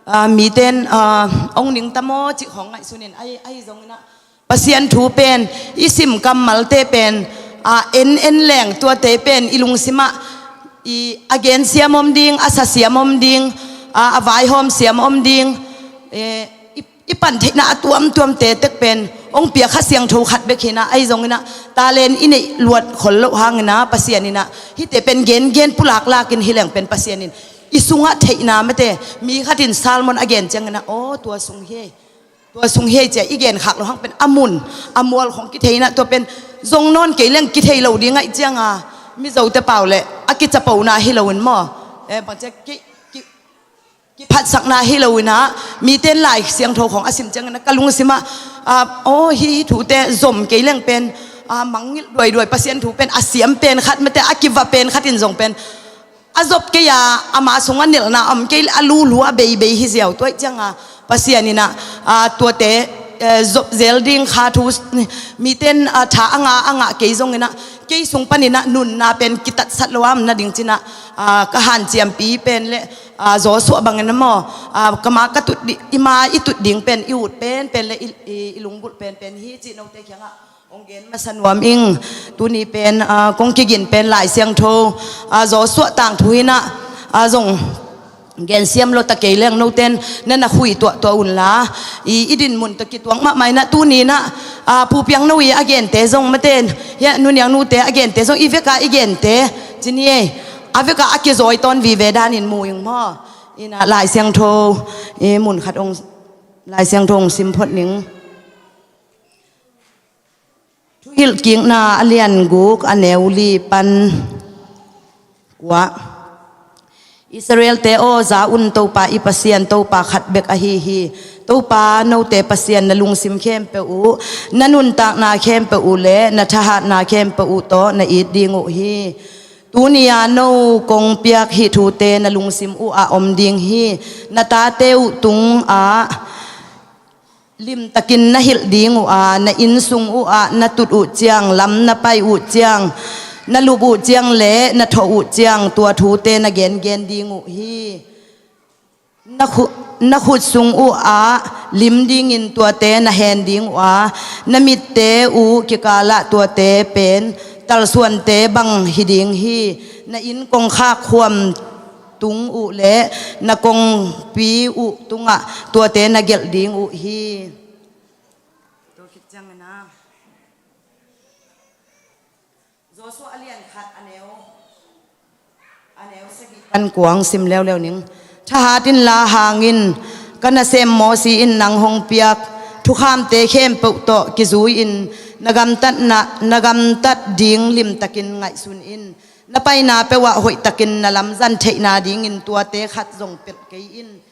ah, miten, ah, ong ning tamaw cih khong ngaihsun in ahi, ahi zong inah Pasian thu pen i sim kammalte pen, a, en en leng tuate pen i lungsimah i a gensiam om ding, a sasiam om ding, a, a vaihawm siam om ding, e, i, i pan theihna a tuamtuamte tek pen ong pia Kha Siangtho khat bek hinah ahi zong inah talent i neih luat khol loh hang inah Pasian inah hihte pen gengen pulaklak in hi leng pen Pasian in i sungah theihna mate mi khat in sermon a gen ciang inah aw tua sung hi. Tua sung hi ei cia i genkhak loh hang pen a mun a mual khong kithei inah tua pen zong nawn kei leng kithei lo ding aih cianga Mizote pau le a kicapo na hi loin maw? Eh, bangcia ki, ki, kiphatsakna hi lo inah miten Lai Siangtho khong a sim ciang inah ka lungsimah, ah, aw hi, hi thute zom kei leng pen, ah, mangngilh duaiduai Pasian thu pen a siam pen khat mate a kiva pen khat in zong pen a zop kei a, ama sungah nelhna om kei le a lulu a beibei hi ziau tuaih cianga Pasian inah, ah, tuate, eh, zop zel ding kha thu miten, ah, tha a nga a ngah kei zong inah kei sung pan inah nunna pen kitatsat lo a om nading cinah, ah, ka hanciampi pen le, ah, Joshua bangin a maw, ah, kama ka tut di, i ma i tut ding pen i ut penpen le i, i, i lunggulh penpen hi cih note kiangah Hong gen masa nuam ing. Tuni pen, ah, kong kigin pen Lai Siangtho, ah, Joshua tangthu hinah, ah, zong gensiam lo ta kei leng noten na na khui tuahtuah unla. I, i din mun tawh kituak mahmah inah tuni inah, ah, Pu Piang No i a gente zong maten, hia, Nu Niang Nute a gente zong i veka i gente. Cini ei. a vekah a kizawi tawn vive danin mu ing maw? Ina Lai Siangtho i mun khat hong, Lai Siangtho hong sim phot ning. Thuhilhkikna a lian guk a neu li pan kua. Israelte aw, za un, Topa i Pasian, Topa khat bek ahi hi. Topa note Pasian na lungsim khempeuh uh, na nuntakna khempeuh uh le na thahatna khempeuh uh tawh na it ding uh hi. Tuni-a no kong piak hih thute na lungsim uhah om ding hi. Na tate uh tungah limtakin na hilh ding uh a, na innsung uhah na tut uh ciang, lam na pai uh ciang, na lup uh ciang le na thawh uh ciang tua thute na gengen ding uh hi. Na khu-, na khut sung uhah lim dingin tuate na hen ding uh a, na mitte uh kikalah tuate pen talsuante bang hi ding hi. Na inn kongkhak khuam tung uh le na kongpi uh tungah tuate na gelh ding uh hi. Tua khit ciangin a, Joshua a lian khat a neu, a neu sagih pan kua hong sim leuleu ning. Thahat inla hang in, ka nasem Mosi in nang hong piak thukhamte khempeuh tawh kizui-in na gamtatna, na gamtat ding limtakin ngaihsun in. Na paina peuhah hoihtakin na lamzang theihna dingin tuate khat zong pelh kei in.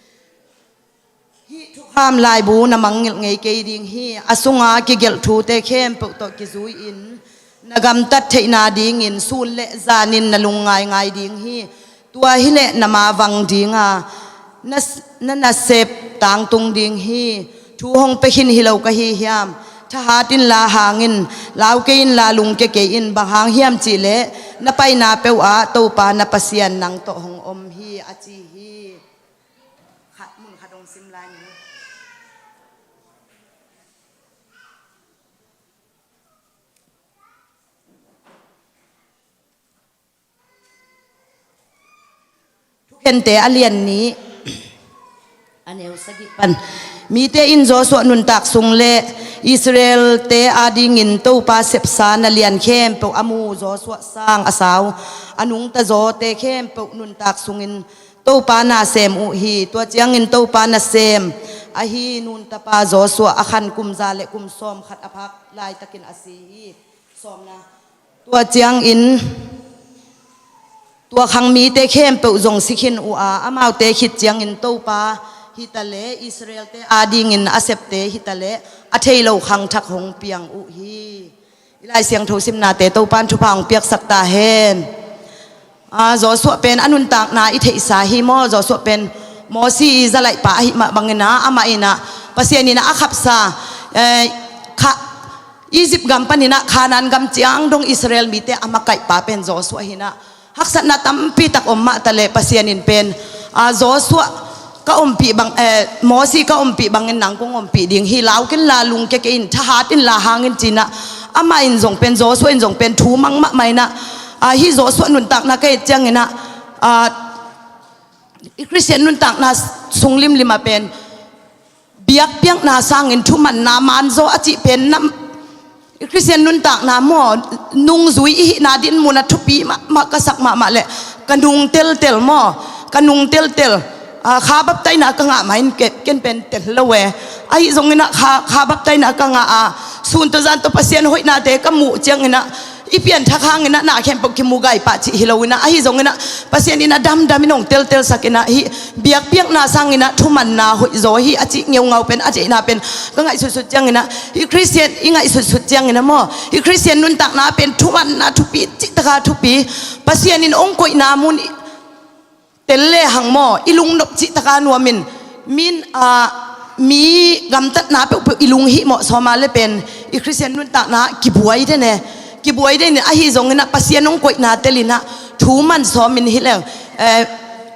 Hih thukham laibu na mangngilh ngei kei ding hi. A sunga kigelh thute khempeuh tawh kizui-in na gamtat theihna dingin sun le zanin na lungngaingai ding hi. Tua hileh na mavang dinga na, na nasep tangtung ding hi. Thu hong pia khin hi lo ka hi hiam? Thahat inla hang in, lau kei inla lungkia kei in, bang hang hiam cihleh na paina peuhah Topa na Pasian nang tawh hong om hi, a ci hi. Khat mun khat hong sim lai ni. Thukhente a lian nih a neu sagih pan. Mite in Joshua nuntak sung le Israelte adingin Topa sepsa na lian khempeuh a mu, Joshua sang a sau a nungta zawte khempeuh nuntak sungin Topa nasem uh hi. Tua ciangin Topa nasem ahi Nun tapa Joshua a khan kum za le kum sawm khat a phak laitakin a si hi. Sawmna. Tua ciangin tua khang mite khempeuh zong si khin uh a, amaute khit ciangin Topa hi ta le Israelte adingin a septe hi ta le a thei lo khangthak hong piang uh hi. I Lai Siangtho simnate Topa in thupha hong piaksak ta hen. Ah, Joshua pen a nuntakna i theihsa hi maw? Joshua pen Mosi i zalaihpa ahi mah bangin ah, amah in ah Pasian in ah a khapsa, eh, kha, Egypt gam panin ah Canaan gam ciang dong Israel mite a makaihpa pen Joshua hi in ah, haksatna tampi tak om mah ta leh Pasian in pen, ah, Joshua ka ompih bang, eh, Mosi ka ompih bangin nang kong ompih ding hi, lau ken la, lungkia kei in, thahat in la hang in ci in ah, amah in zong pen, Joshua in zong pen thu mang mahmah in ah, ah, hih Joshua nuntakna ka et ciangin ah, ah, i Khristian nuntakna sung limlim ah pen biakpiakna sangin thumanna manzaw a cih pen nam, i Khristian nuntakna maw, nungzui i hihna dinmun ah thupi mahmah ka sak mahmah leh ka nung teltel maw, ka nung teltel, ah, kha baptaina ka ngah mah in ke-, ken pen tel lo e. Ahi zongin ah kha, kha baptaina ka ngah a, sun tawh zan tawh Pasian hoihnate ka muh ciangin ah, i pianthak hangin ah na khempeuh kimu gai pah cih hi lo in ah, ahi zongin ah Pasian in ah damdam in hong teltelsak in ah, hih biakpiakna sangin ah thumanna hoihzaw hi a cih ngeungau pen, a ceihna pen ka ngaihsutsut ciangin ah, i Khristian i ngaihsutsut ciangin ah maw, i Khristian nuntakna pen thumanna thupi, cih taka thupi, Pasian in hong koihna mun tel lehang maw, i lungnop cih taka nuam in, min, ah, mi gamtatna peuhpeuh i lunghimawh sawm a leh pen i Khristian nuntakna kibuai den e, kibuai den in, ahi zongin ah Pasian hong koihna tel in ah thuman sawm in hi leng, eh,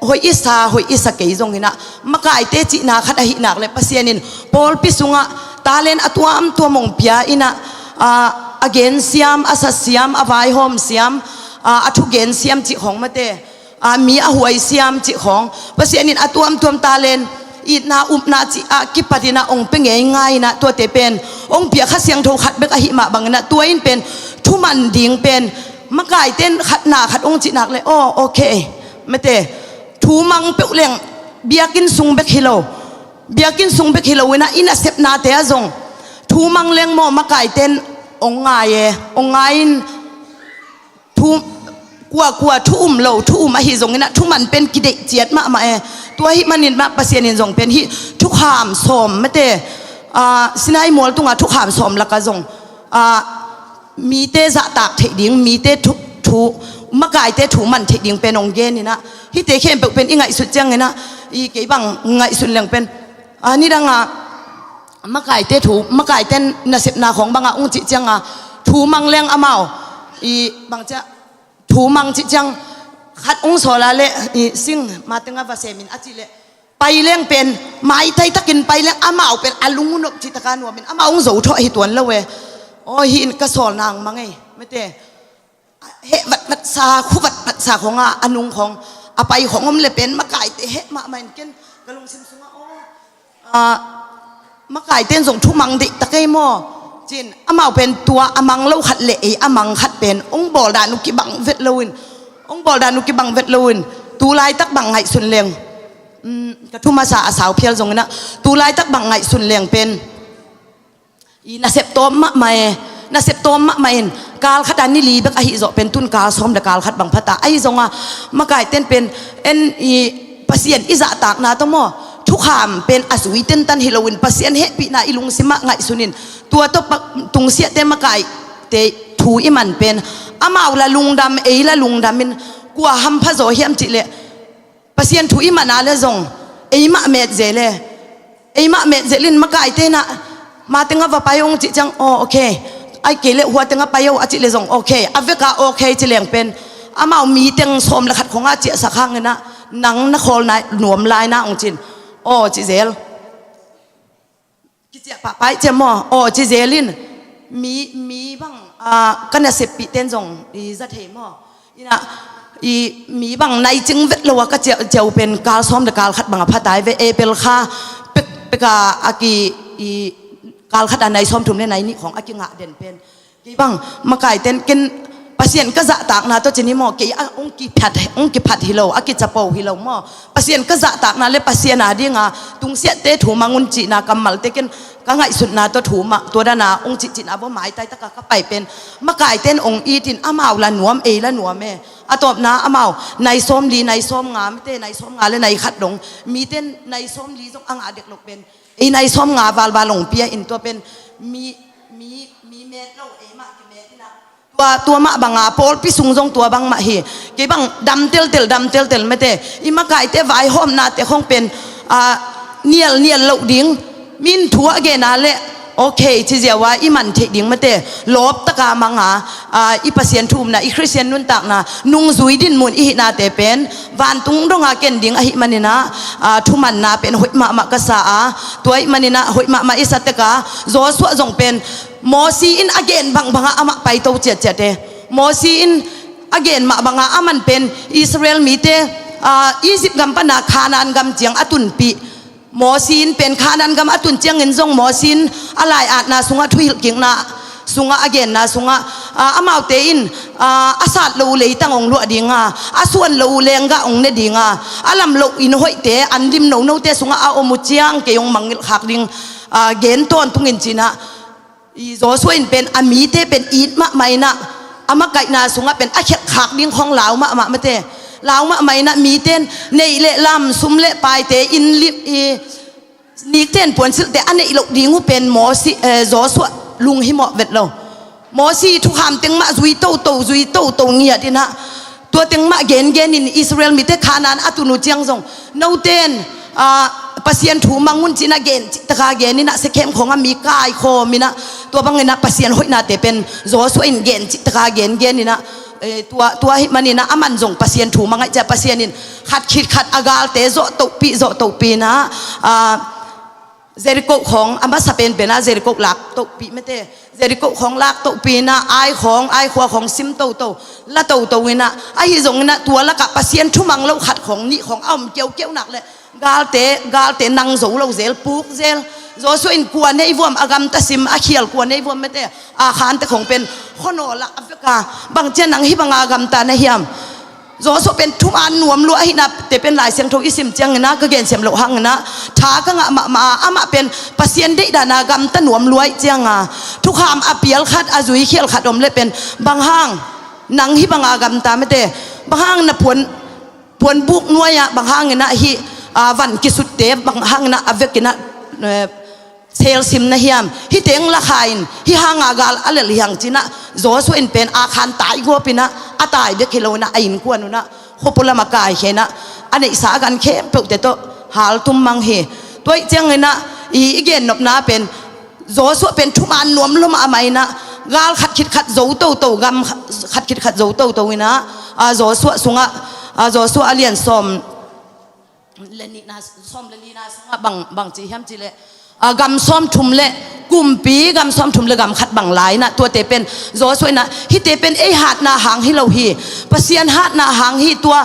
hoih i sa, hoih i sa kei zongin ah makaite cihna khat ahih nak leh Pasian in pawlpi sungah talent a tuamtuam hong pia in ah, ah, a gensiam, a sasiam, a vaihawmsiam, ah, a thugensiam cih khawng mate, ah, mi a huaisiam cih khawng, Pasian in a tuamtuam talent, itna upna cih a kipat in ah hong pia ngeingai in ah, tuate pen hong pia Kha Siangtho khat bek ahih mah bangin ah, tua in pen thuman ding pen Makaite in khatna khat ong cih nak le, aw, okay, mate, thu mang peuh leng biakinn sung bek hi lo, biakinn sung bek hi lo inah i nasepnate ah zong thu mang leng maw, makaite in ong ngai e, ong ngai in thu, kuakua thu um lo, thu um ahi zong inah thu man pen kideih ciat mahmah e. Tua hih manin mah Pasian in zong pen hih thukham sawm, mate, ah, Sinai mual tunga thukham sawm lakah zong, ah, mite zahtak theih ding, mite thu, thu, makaite thu man theih ding pen ong gen inah, hihte khempeuh pen i ngaihsut ciang inah, i kei bang ngaihsun leng pen, ah, nidangah makaite thu, makaite nasepna khawng bangah ong cih cianga thu mang leng amau, i bang ciah, thu mang cih ciang khat ong sawl a le, i sing mateng a va sem in a cih leh, pai leng pen, maitai takin pai leng amau pen a lung uh nop cih taka nuamin amau ong zo thawh hi tuan lo e. Aw, hi in ka sawl nang mang ei, mate. Heh vatvat sa, khu vatvat sa khawng a, a nung khawng a pai khawng om le pen makaite heh mahmah in ken ka lungsim sungah, aw, ah, makaite in zong thu mang deih ta kei maw, ci-in amau pen tua a mang lo khat le ei a mang khat pen ong bawl dan uh kibang vet lo in, ong bawl dan uh kibang vet lo in, tu laitak bang ngaihsun leng, um, ka thu masa a sau phial zong inah, tu laitak bang ngaihsun leng pen i nasep tawm mahmah e, nasep tawm mahmah in, kal khat a ni li bek ahi zawh pen tun kal sawm le kal khat bang phata ahi zonga, makaite in pen en i Pasian i zahtakna tawh maw, thukham pen a zui tentan hi loin Pasian hehpihna i lungsimah ngaihsun in, tua tawh pa, tungsiahte makaite thu i man pen amau la lungdam, ei la lungdam in, kua hampha zaw hiam cih leh Pasian thu i man a le zong eimah met zel e. Eimah met zel in makaite inah, mateng a va pai ong cih ciang, aw, okay, ai kei le hua teng a pai o a cih le zong okay, a veka okay ci leng pen amau mi teng sawm le khat khawng a ciahsak hang inah, nang na khawl nai nuam lai na ong cin, aw, ci zel. Kiciah pahpah i ciah maw, aw, ci zel in, mi, mi bang, ah, ka naseppih ten zong i za thei maw. Inah, i mi bang nai cing vet lo a ka ciah, ciah uh pen kal sawm le kal khat bang a phatai ve, April kha pek, pek a, a ki, i kal khat a nai sawm thum le nai nih khawng a kingah den pen. Kei bang, makaite in ken Pasian ka zahtakna tawh ci ni maw, kei a ong kiphat, ong kiphat hi lo, a kicapo hi lo maw. Pasian ka zahtakna le Pasian a dinga tungsiahte thu mang un cihna kammalte ken ka ngaihsutna tawh thu mah, tua dana ong cihcihna baw maitai taka ka pai pen makaite in ong it in amau la nuam, ei la nuam e. A tawpna amau nai sawm li, nai sawm nga, mate, nai sawm nga le nai khat dong, mite in nai sawm li zong a ngah dek lo pen ei nai sawm nga valval ong pia in tua pen mi, mi, mi met lo, eimah kimet inah. Tua, tua mah banga pawlpi sung zong tua bang mah hi. Kei bang dam teltel, dam teltel mate. I makaite vaihawmnate khawng pen, ah, nial, nial loh ding. Min thu a gen a le, okay, ci ziau a i man theih ding mate. Lawp taka manga, ah, i Pasian thu umna, i Khristian nuntakna, nungzui dinmun i hihnate pen vantung donga ken ding ahih maninah, ah, thumanna pen hoih mahmah ka sa a, tua ahih maninah hoih mahmah i sa teka, Joshua zong pen Mosi in a gen bangbangah amah paito ciatciat e. Mosi in a gen mah banga aman pen Israel mite, ah, Egypt gam pana Canaan gam ciang a tunpih. Mosi in pen Canaan gam a tun ciangin zong Mosi in a lai-atna sungah, thuhilhkikna sungah, a genna sungah, ah, amaute in, ah, a sat lo uh leitang ong luah dinga, a suan lo uh lenggah ong ne dinga, a lam loh inn hoihte an lim nonote sungah a om uh ciang kei ong mangngilh khak ding, ah, gen tawntungin cinah, i Joshua in pen a mite pen it mahmah inah, a makaihna sungah pen a khelhkhak ding khawng lau mahmah mate. Lau mahmah inah mite in neih le lam, sum le paite, inn lim, i nikte in puansilhte a neih loh ding uh pen Mosi, eh, Joshua lunghimawh vet lo. Mosi thukham teng mah zui toto, zui toto ngiat inah, tua teng mah gengen in Israel mite Canaan a tun uh ciang zong, note in, ah, Pasian thu mang un cinah gen cihtaka gen inah, Sekhem khawngah mi kaikhawm inah, tua bang inah Pasian hoihnate pen Joshua in gen cihtaka gengen inah, eh, tua, tua ahih maninah aman zong Pasian thu mang ahih ciah Pasian in khat khit khat a galte zawh tohpih, zawh tohpih inah, ah, Jericho khawng, a masa penpen a Jericho lak tohpih mate. Jericho khawng lak tohpih inah, Ai khawng, Ai khua khawng sim toto, la toto inah, ahi zong inah tua lakah Pasian thumang lo khat khawng nih khawng a om keukeu nak le, galte, galte nang zo lo zel, puk zel, Joshua in kua nei vuam a gamta sim a khial kua nei vuam mete, Akhan te khong pen khuanawl ah a vek a, bang ciang nang hih banga gamta na hiam? Joshua pen thuman nuam lua ahihna te pen Lai Siangtho i sim ciangin ah ka gensiam loh hangin ah tha ka ngah mahmah a, amah pen Pasian deihdan a gamta nuam lua ahih cianga thukham a pial khat a zui khial khat om le pen bang hang nang hih banga gamta mete, bang hang na puan puanbuk nuai-ah bang hangin ah hih, aa, van kisutte bang hangin ah a vekin ah, eh, selsim na hiam? Hih teng lakha in hih hanga gal a lel hi hang ci-in ah Joshua in pen Akhan taiguapin ah a tai bek hi loin ah a innkuan un ah khuapua lam a kaikhia-in ah a neihsa a gan khempeuhte tawh haltum mang hi. Tua ahih ciangin ah i, i gennopna pen Joshua pen thuman nuam lua mahmah in ah gal khat khit khat zo toto, gam khat khit khat zo toto in ah, a, Joshua sungah, a, Joshua a lian sawm le nihna, sawm le lina sungah bang, bang ci hiam cih leh, a, gam sawmthum le kumpi gam sawmthum le gam khat bang la in ah tuate pen Joshua in ah hihte pen ei hatna hang hi lo hi, Pasian hatna hang hi. Tua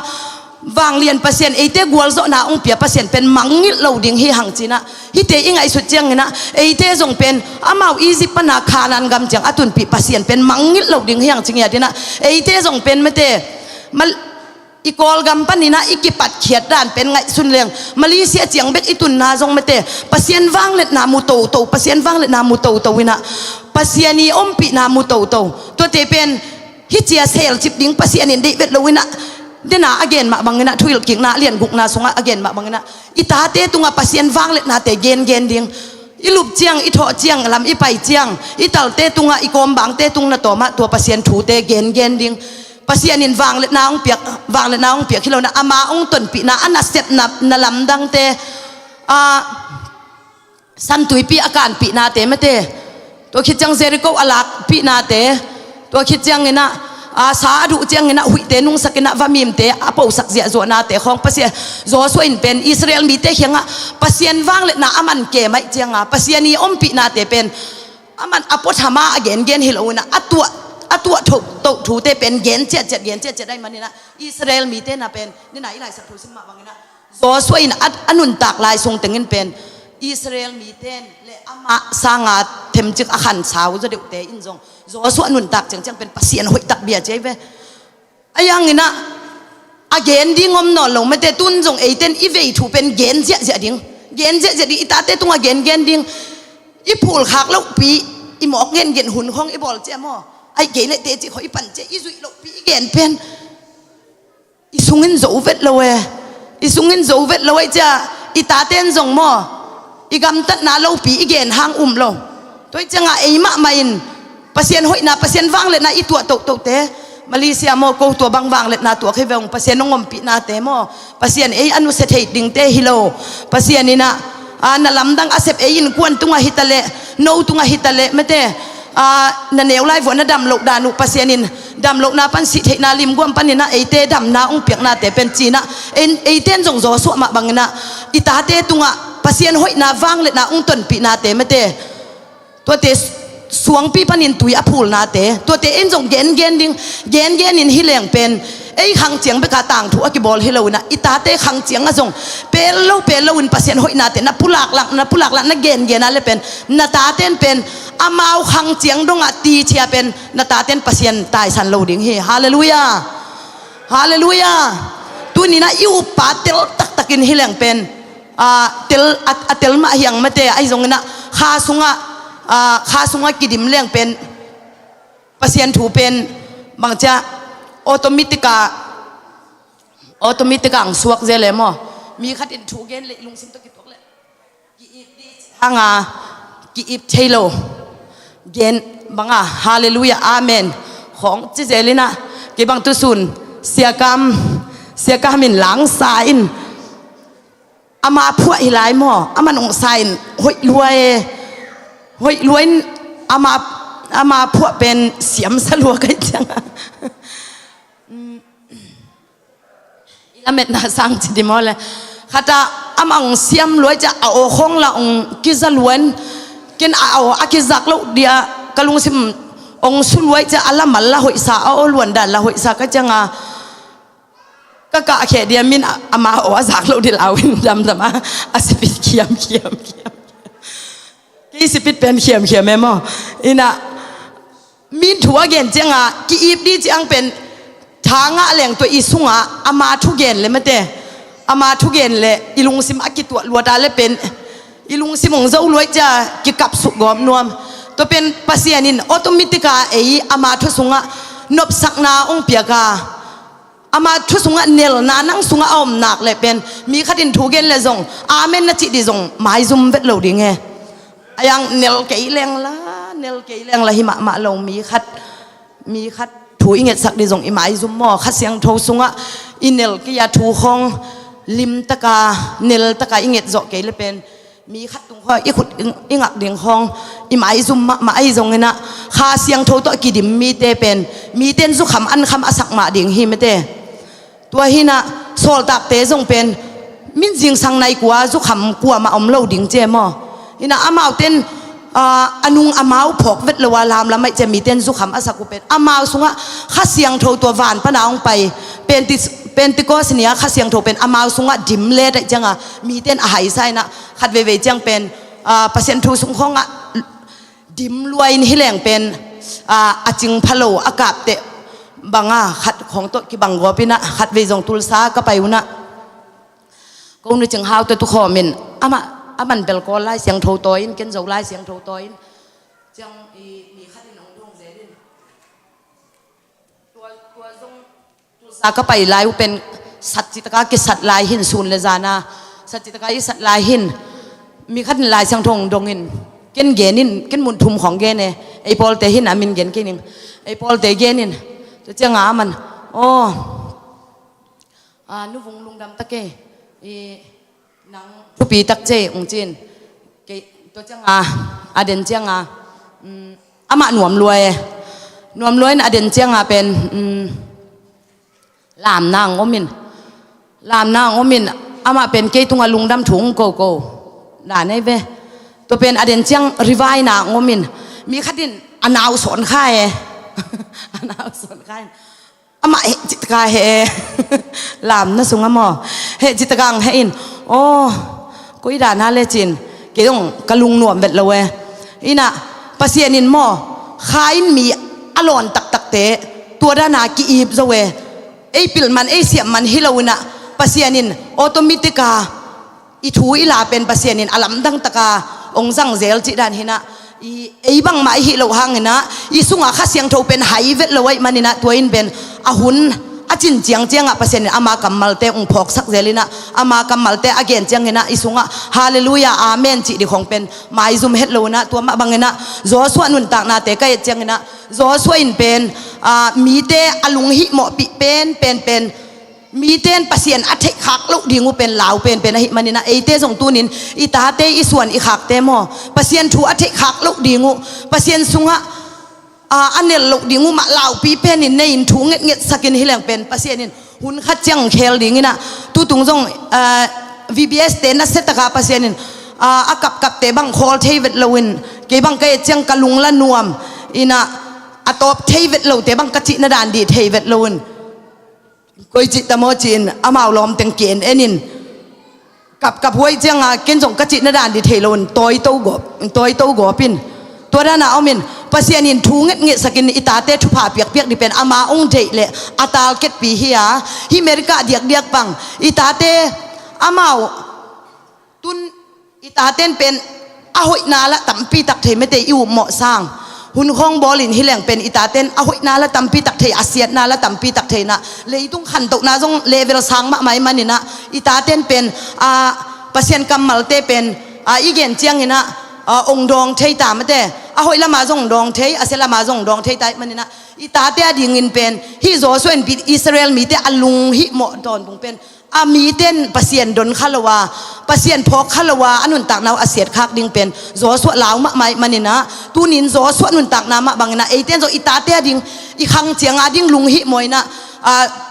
vanglian Pasian, eite gualzawhna hong pia Pasian pen mangngilh lo ding hi hang ci-in ah, hihte i ngaihsut ciangin ah eite zong pen amau Egypt pana Kanaan gam ciang a tunpih Pasian pen mangngilh lo ding hi hang ci ngiat in ah, eite zong pen mete, mal-, i Kawlgam panin ah i kipatkhiat dan pen ngaihsun leng Malaysia ciang bek i tunna zong mete, Pasian vangliatna mu toto, Pasian vangliatna mu toto in ah Pasian i ompihna mu toto. Tuate pen hih cia selcip ding Pasian in deih vet lo in ah, dena a gen mah bangin ah, Thuhilhkikna a lian gukna sungah a gen mah bangin ah, i tate tungah Pasian vangliatnate gengen ding. I lup ciang, i thawh ciang, lam i pai ciang, i talte tungah, i kawmbangte tung na tawmah tua Pasian thute gengen ding. Pasian in vangliatna hong piak, vangliatna hong piak hi lo in ah, ama hong tonpihna, a nasepna, na lamdangte, ah, San Tuipi a kanpihnate mete, tua khit ciang Jericho a lakpihnate, tua khit ciangin ah, a, sa a duh ciangin ah huihte nungsakin ah vamimte a posak ziahzuahnate khawng Pasian, Joshua in pen Israel mite kiangah Pasian vangliatna a man kem ahih cianga Pasian i ompihnate pen a man a puathama a gengen hi lo in ah, a tuah, a tuah tho, toh thute pen gen ciatciat, gen ciatciat ahih manin ah Israel mite na pen, nina i Lai Siangtho sim mah bangin ah Joshua in a, a nuntak lai sung tengin pen Israel mite le amah sanga themcik a khansau zaw deuhte in zong Joshua nuntak ciangciang pen Pasian hoihtak bia ci ahi ve. Ahi hangin ah a gen ding om nawn lo mete, tun zong eite in i vei thu pen gen ziahziah ding, gen ziahziah ding, i tate tungah gengen ding. I phulkhak lohpi, i mawk gengen hun khawng i bawl ciah maw? Ahih kei leh teci khawng i pan ciah, i zuih lohpi i gen pen i sungin zo vet lo e. I sungin zo vet lo ahih ciang i tate in zong maw, i gamtatna lopi i gen hang um lo. Tua ahih ciangah ei mahmah in Pasian hoihna, Pasian vangliatna i tuah tohtohte, Malaysia maw, ko tua bang vangliatna tuak hi ve ung, Pasian hong ompihnate maw, Pasian ei a nusia thei dingte hi lo. Pasian in ah, a, na lamdang a sep ei innkuan tungah hi ta leh, no tungah hi ta leh mete, a, na neu lai vuah na dam loh dan uh Pasian in damlohna pan, sih theihna limguam panin ah eite damna hong piaknate pen ci-in ah, ei, eite in zong Joshua mah bangin ah i tate tungah Pasian hoihna vangliatna hong tonpihnate mete, tuate suangpi panin tui a phulnate, tuate in zong gengen ding, gengen in hi leng pen ei khang ciang beka tangthu a kibawl hi lo in ah, i tate khang ciangah zong pel lo pel lo in Pasian hoihnate na pulaklak, na pulaklak, na gengen a le pen na tate in pen amau khang ciang dongah ticia pen na tate in Pasian taisan lo ding hi. Halleluiah. Halleluiah. Tuni-in ah i uppa tel taktakin hi leng pen, a, tel, a, a tel mah hi ang mete, ahi zongin ah kha sungah, a, kha sungah kidim leng pen Pasian thu pen bangcia automatic a, automatic a ang suak zel e maw? Mi khat in thu gen leh i lungsim tawh kituak leh ki-ip dih hanga ki-ip thei lo. Gen banga, halleluiah, amen khawng ci zel in ah, kei bang tusun Sia Kam, Sia Kam in langsa in, ama phuah hi lai maw, aman ong sa in hoih lua e, hoih lua in ama, ama phuah pen siamsa lua ka hih ciangah. I lametna sang ci di maw le. Khatah amah ong siam luai ciah a aw khawng la ong kiza luan. Ken a aw a kizak loh dia ka lungsim ong su luai ciah a lamal la hoihsa, a aw luan dan la hoihsa ka cianga ka kahkheh dia min a, ama aw a zak loh di lau in damdam a, a sipi khiam khiam khiam. Kei sipit pen khiamkhiam e maw. Ina, min thu a gen cianga ki-ip dih ciang pen tha ngah leng tua i sungah ama thu gen le mate, ama thu gen le i lungsim a kituah luata le pen i lungsim hong zo luai cia kikapsuk gawp nuam. Tua pen Pasian in automatic a ei ama thu sungah nopsakna hong piaka, ama thu sungah nelna nang sungah a om nak le pen mi khatin thu gen le zong amen na cih dih zong maizum vet lo ding e. A yang nel kei lengla, nel kei lengla hi mahmah lo mi khat, mi khat thu i ngetsak dih zong i maizum maw. Kha Siangtho sungah i nel kei a thu khawng limtaka, neltaka i nget zawh kei le pen mi khat tung khaw i khut i ngak ding khawng i maizum mahmah ahi zonginah Kha Siangtho tawh kidim mite pen miten zukham ankham a sak mah ding hi mate. Tua hinah sawltakte zong pen min zingsang nai kua zukham kuamah om lo ding cia maw. Hinah amauten a nung amau phawk vet lo a lamlam aih cia miten zukham a sak uh pen amau sungah Kha Siangtho tua van pana hong pai Pentis- Pentecost ni-a Kha Siangtho pen amau sungah dim let aih cianga miten a haisa inah khat veivei ciang pen Pasian thu sung khawngah dim luai in hi leng pen a cing pha lo a kapteh banga khat khawng tawh kibang gawpinah khat vei zong Tulsa ka pai unah ko nu Cing Hau tawh tukhawmin amah a man belkawl Lai Siangtho tawi in ken zo Lai Siangtho tawi in ciang i mi khatin hong dong zelin tua, tua zong Tulsa ka pai lai uh pen sat citaka kisat lai hin sun le zana sat citaka i sat lai hin mi khatin Lai Siangtho hong dongin ken genin ken mun thum khawng gen e. Ei pawlte hin a min gen kei ning. Ei pawlte genin tua cianga a man aw a nuvung lungdam tak e i nang thupi tak cei ung cin kei tua cianga a den cianga amah nuam luai e. Nuam luai in a den cianga pen lamna ang omin lamna ang omin amah pen kei tunga lungdam thu ung koko dan ei ve. Tua pen a den ciang rivai na ang omin mi khatin a nau sawn kha e. A nau sawn kha in amah heh citaka heh e. Lamna sunga maw heh citaka ang heh in aw koi dana le cin kei dong ka lungnuam vet lo e. Inah Pasian in maw kha in mi a lawn taktakte tua dana ki-ip zo e. Ei pilman ei siamman hi lo inah Pasian in automatic a i thu i la pen Pasian in a lamdang taka hong zang zel cih dan hinah i ei bangmah i hih loh hanginah i sungah Kha Siangtho pen hai vet lo aih maninah tua in pen a hun a cin ciangciangah Pasian in ama kammalte hong phawksak zelinah ama kammalte a gen cianginah i sungah halleluia amen cih dih khawng pen maizum het lo inah tua mah banginah Joshua nuntaknate ka et cianginah Joshua in pen mite a lunghihmawhpih pen pen pen miten Pasian a theihkhak loh ding uh pen lau penpen ahih maninah eite zong tunin i tate i suan i khakte maw Pasian thu a theihkhak loh ding uh Pasian sungah a nel loh ding uh mah laupi penin nei in thu ngetngetsakin hi leng pen Pasian in hun khat ciang khel dinginah tutung zong V B S te nasiataka Pasian in a kapkapte bang khawl thei vet loin kei bang ka et ciang ka lungla nuam inah a tawp thei vet lote bang ka cihna dan dih thei vet loin koi cih tamaw ci-in amau lawmteng ki-en enin kapkap huai cianga ken zong ka cihna dan dih thei loin tawito gawp tawito gawpin tua dana omin Pasian in thu ngetngetsakin i tate thupha piakpiak dih pen ama hong deih le a talketpi hi a hi merika diakdiak bang i tate amau tun i taten pen a hoihna la tampi tak thei mete i upmawh sang hun khawng bawlin hi leng pen i taten a hoihna la tampi tak thei a siatna la tampi tak thei inah leitung khantohna zong level sang mahmah i maninah i taten pen a Pasian kammalte pen a i gen cianginah ong dawng thei ta mate a hoih lama zong ong dawng thei a sia lama zong ong dawng thei ta i maninah i tate a dingin pen hih Joshua in Israel mite a lunghihmawh tawntung pen a miten Pasian don kha lo a Pasian phawk kha lo a a nuntakna uh a siatkhak ding pen Joshua lau mahmah i maninah tunin Joshua nuntakna mah banginah eiten zong i tate a ding i khang cianga ding lunghihmawh inah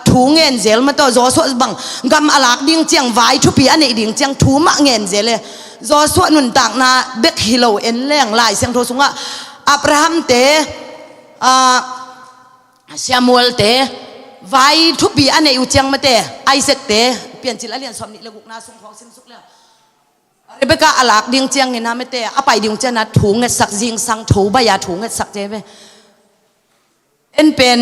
thu ngen zel mataw Joshua bang gam a lak ding ciang vai thupi a neih ding ciang thu mah ngen zel e. Joshua nuntakna bek hi lo en leng Lai Siangtho sungah Abraham te Samuel te vai thupi a neih uh ciang mate Isaac te Piancil a lian sawm nih le gukna sung khawng simsuk le Rebekah a lak ding ciangin a mete a pai ding ciangin a thu ngetsak, zingsang tho baih a thu ngetsak ci ve. En pen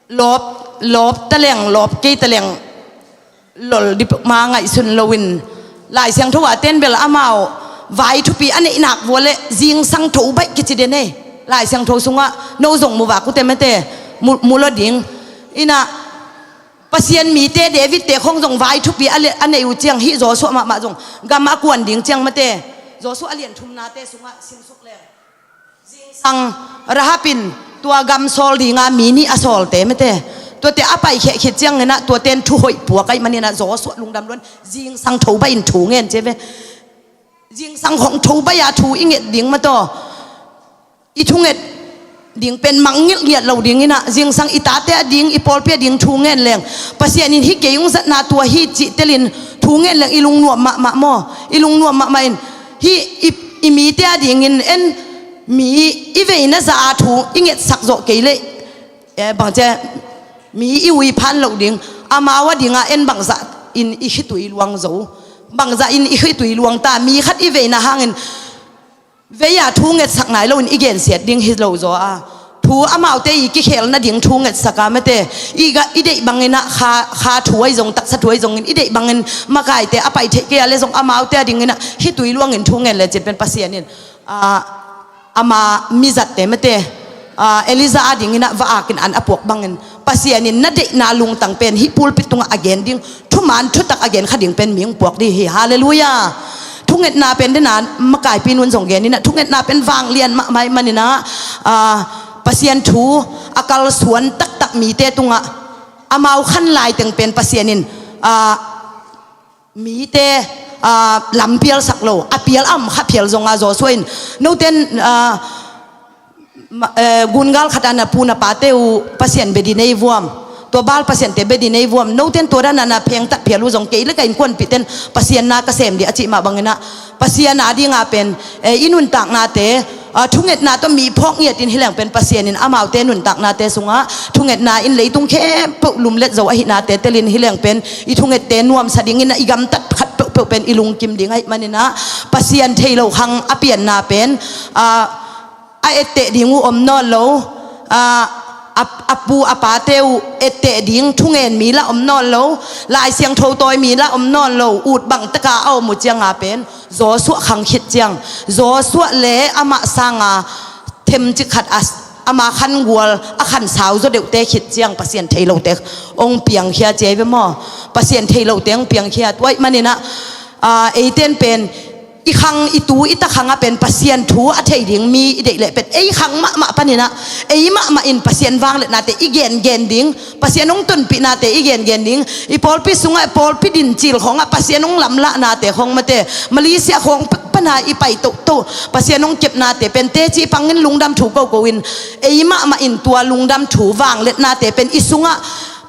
lawp, lawp taleng, lawp kei taleng lol dip ma ngaihsun loin Lai Siangtho a ten bel amau vai thupi a neihnak vua le zingsang tho baih kici den ei. Lai Siangtho sungah no zong mu vak uh te mete, mu, mu lo ding. Ina Pasian mite David te khong zong vai thupi a le, a nei uh ciang hih Joshua mahmah zong gam a kuan ding ciang mete Joshua a lian thumnate sungah sinsuk leng zingsang Rahab in tua gam sawl dinga mi nih a sawlte mete tuate a pai kheh khit ciangin a tuate in thu hoih puak ahih manin a Joshua lungdam luan zingsang tho baih in thu ngen ci ve. Zingsang khong tho baih a thu i nget ding mataw i thunget ding pen mangngilh ngiat lo dingin a zingsang i tate a ding, i pawlpi a ding thu ngen leng Pasian in hih kei hong zatna tua hi cih telin thu ngen leng i lungnuam mahmah maw? I lungnuam mahmah in hih i, i mite a dingin en mi i veina za a thu i ngetsak zawh kei leh, eh, bangcia mi i ui phan loh ding, amau a dinga en bangzah in i khitui luang zo, bangzah in i khitui luang ta, mi khat i veina hangin vei a thu ngetsak nai loin i gensiat ding hi lo zaw a. Thu amaute i kikhel nading thu ngetsak a mete i, ga, i deih bangin a kha, kha thu ahi zong, taksa thu ahi zongin i deih bangin makaite a pai theih kei a le zong amaute a dingin a khitui luangin thu ngen le cin pen Pasian in, ah, ama mizatte mete, ah, Elijah a dingin a va akin an a puak bangin Pasian in na deihna lungtang pen hih pulpit tungah a gen ding, thuman thutak a gen kha ding pen mi hong puak ding hi. Halleluiah. Thungetna pen dena makaipi nun zong gen in a thungetna pen vanglian mahmah ahih manin a, ah, Pasian thu a kalsuan taktak mite tungah amau khan laiteng pen Pasian in, ah, mite, ah, lam pialsak lo, a pial a om kha phial zonga Joshua in noten, ah, ma, eh, gungal khat a na pu na pate uh Pasian bedi nei vuam, tua Baal pasiante bedi nei vuam, noten tua dana na phengtak phial uh zong kei le ka innkuanpihten Pasian na ka sem dih a cih mah bangin a Pasian a dinga pen, eh, i nuntaknate, ah, thungetna tawh mi phawk ngiatin hileng pen Pasian in amaute nuntaknate sungah thungetna in leitung khempeuh lumlet zo ahihnate telin hileng pen i thungette nuamsa dingin a i gamtat khat peuhpeuh pen i lungkim ding ahih manin a Pasian thei lo khang a pianna pen, ah, a etteh ding uh om nawn lo, ah, a, a pu a pate uh etteh ding thungen mi lah om nawn lo, Lai Siangtho tawi mi lah om nawn lo, ut bang taka a om uh cianga pen Joshua khang khit ciang, Joshua le amah sanga themcik khat a, ama khan gual a khan sau zaw deuhte khit ciang Pasian thei lote hong piangkhia ci ve maw? Pasian thei lote hong piangkhia. Tua ahih manin a, ah, eiten pen i khang, i tu i ta khangah pen Pasian thu a thei ding mi i deih leh pen ei khang mahmah panin a ei mahmah in Pasian vangliatnate i gengen ding, Pasian hong tonpihnate i gengen ding, i pawlpi sungah, pawlpi din cil khawngah Pasian hong lamlahnate khawng mate, Malaysia khawng pa, pana i pai toto Pasian hong kepnate pen teci pangin lungdam thu koko in ei mahmah in tua lungdam thu vangliatnate pen i sungah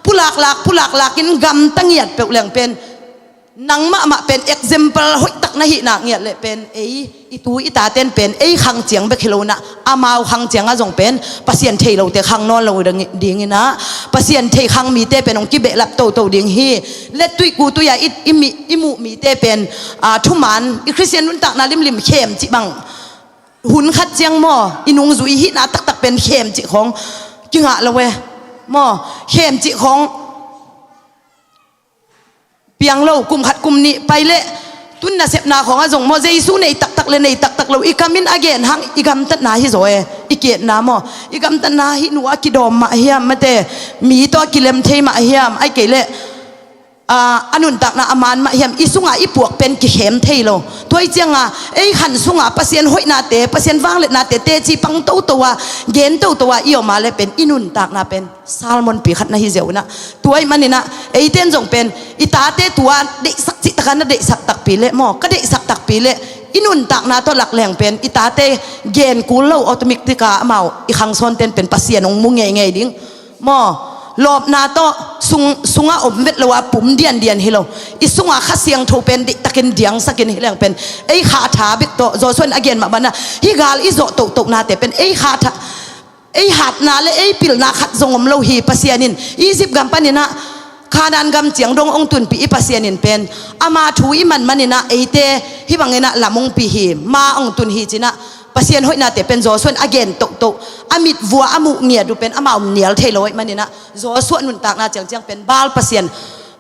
pulaklak, pulaklak in gamta ngiat peuh leng pen nang mahmah pen example hoihtak na hih nak ngiat leh pen ei i tu i taten pen ei khang ciang bek hi lo in a amau khang ciangah zong pen Pasian thei lote khang nawn lo ding, dingin a Pasian thei khang mite pen hong kibehlap toto ding hi. Lettuih kutui a i, i, mi, i muh mite pen, ah, thuman i Khristian nuntakna limlim khem cih bang hun khat ciang maw i nungzui hihna taktak pen khem cih khawng kingah lo e maw? Khem cih khawng piang lo, kum khat kum nih pai leh tun nasepna khawngah zong maw Jesu nei taktak le nei taktak lo i kam in a gen hang i gamtatna hi zaw e, i kietna maw? I gamtatna hih nu a kidawm mah hiam mate, mi tawh a kilem thei mah hiam, ahih kei leh, ah, a nuntakna a man mah hiam, i sungah i puak pen kikhem thei lo. Tua i cianga ei khan sunga Pasian hoihnate, Pasian vangliatnate teci pang toto a, gen toto a i om a leh pen i nuntakna pen Salmon pi khat na hi ziau in a. Tua ahih manin a eiten zong pen i tate tua deihsak cih taka na deihsak takpi leh maw, ka deihsak takpi leh i nuntakna tawh lak leng pen i tate gen kul lo, automatic a amau i khang sawnten pen Pasian hong mu ngeingei ding maw? Lawpna tawh sung, sungah om vet lo a pum diandian hi lo, i sungah Kha Siangtho pen deihtakin diangsakin hileng pen ei kha tha bek tawh Joshua in a gen mah bana hih gal i zawh tohtohnate pen ei kha tha, ei hatna le ei pilna khat zong om lo hi. Pasian in Egypt gam panin a Kanaan gam ciang dong hong tunpih i Pasian in pen ama thu i man manin ah eite hih bangin ah lam hong pia hi, ma hong tun hi ci-in ah Pasian hoihnate pen Joshua in a gen tohtoh, a mit vua a muh ngiat uh pen amau nial thei lo ahih manin ah Joshua nuntakna ciangciang pen Baal pasian,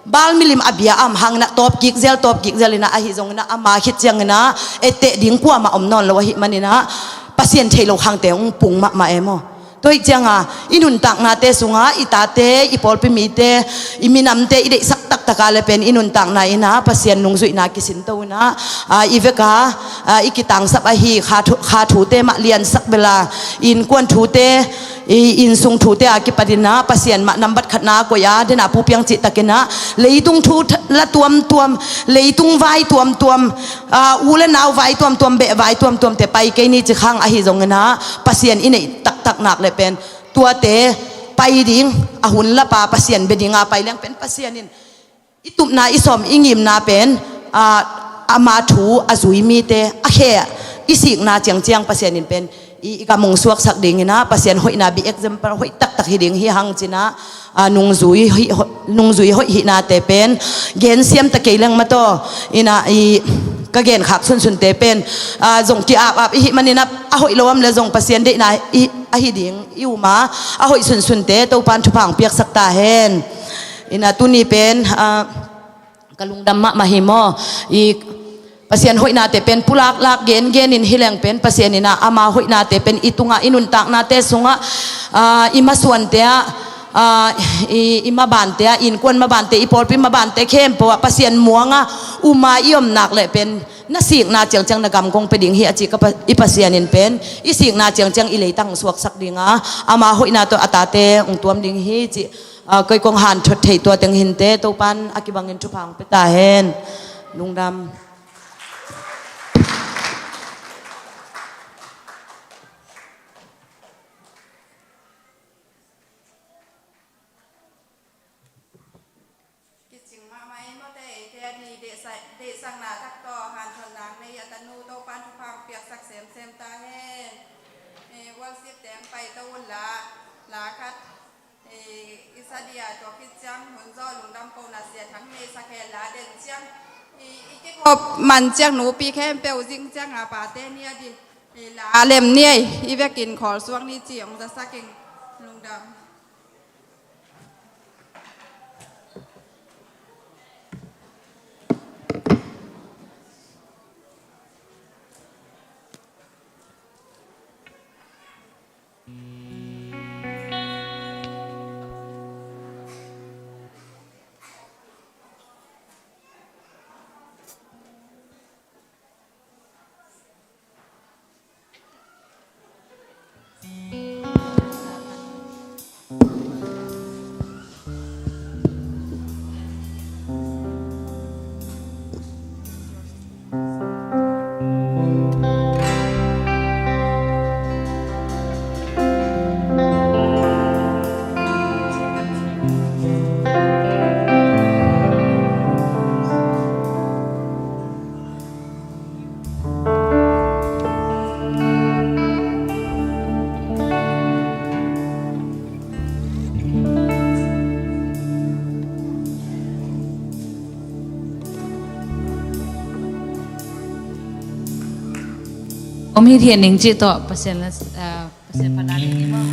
Baal milim a bia a om hangin ah tawp kik zel, tawp kik zel in ah, ahi zongin ah ama khit ciangin ah etteh ding kuamah om nawn lo ahih manin ah Pasian thei lo khangte hong pung mahmah e maw. Tua ahih ciangin i nuntaknate sungah i tate, i pawlpi mite, i minamte i deihsak taktak a leh pen i nuntakna in ah Pasian nungzuihna kisin to in ah, ah, i vek a, ah, i kitangsap ahi kha thu, kha thute mah liansak bel a, innkuan thute, i innsung thute a kipat in ah Pasian mah nambat khatna koih a, den a pu piang cih takin ah leitung thu la tuamtuam, leitung vai tuamtuam, ah, u le nau vai tuamtuam, beh vai tuamtuamte pai kei ni ci khang, ahi zongin ah Pasian i neih taktak nak leh pen tuate pai ding, a hun lap a Pasian bia ding a pai leng pen Pasian in i tupna, i sawm, i ngimna pen, ah, ama thu a zui mite a khe, i sikna ciangciang Pasian in pen i, i gam hong suaksak ding in ah Pasian hoihna bia example hoih taktak hi ding hi hang ci-in ah, ah, nungzui hoih, hoih, nungzui hoih hihnate pen gen siam ta kei leng maw taw. In ah i ka gen khak sunsunte pen, ah, zong ki-apap i hih manin ah a hoih lo om leh zong Pasian deihna i, ahi ding i um a, a hoih sunsunte Topa'n thupha hong piaksak ta hen. In ah tuni pen, ah, ka lungdam mahmah hi maw. I Pasian hoihnate pen pulak lak gen gen in hi leng pen Pasian in ah ama hoihnate pen i tungah, i nuntaknate sungah, ah, i masuante ah, ah, i, i mabante ah, innkuan mabante, i pawlpi mabante khempeuh ah Pasian muang a um a i om nak leh pen na sikna ciangciang na gam kong pia ding hi a ci ka Pa, i Pasian in pen i sikna ciangciang i leitang suaksak ding a, ama hoihna tawh a tate hong tuam ding hi cih, ah, kei kong hanthot theih tua teng hinte, Topa'n a kibangin thupha hong pia ta hen. Lungdam. Kicing mahmah in maw te, eite a di deihsa, deihsakna tak tawh hanthotna nei a tanu Topa'n thupha hong piaksak semsem ta hen. Eh, worship teng paito un la, la khat. Eh, i sadia tua khit ciang hun zawh lungdam kohna sia thang nei sak hen la den ciang. I, i kikhop man ciang nupi khempeuh zing ciang a pate ni a di. Eh, la lem ni ei, i vekin khawl suak ni ci hong zasak ing. Lungdam. Om hi thian ning cih tawh Pasian la, ah, Pasian phatna nei ni maw.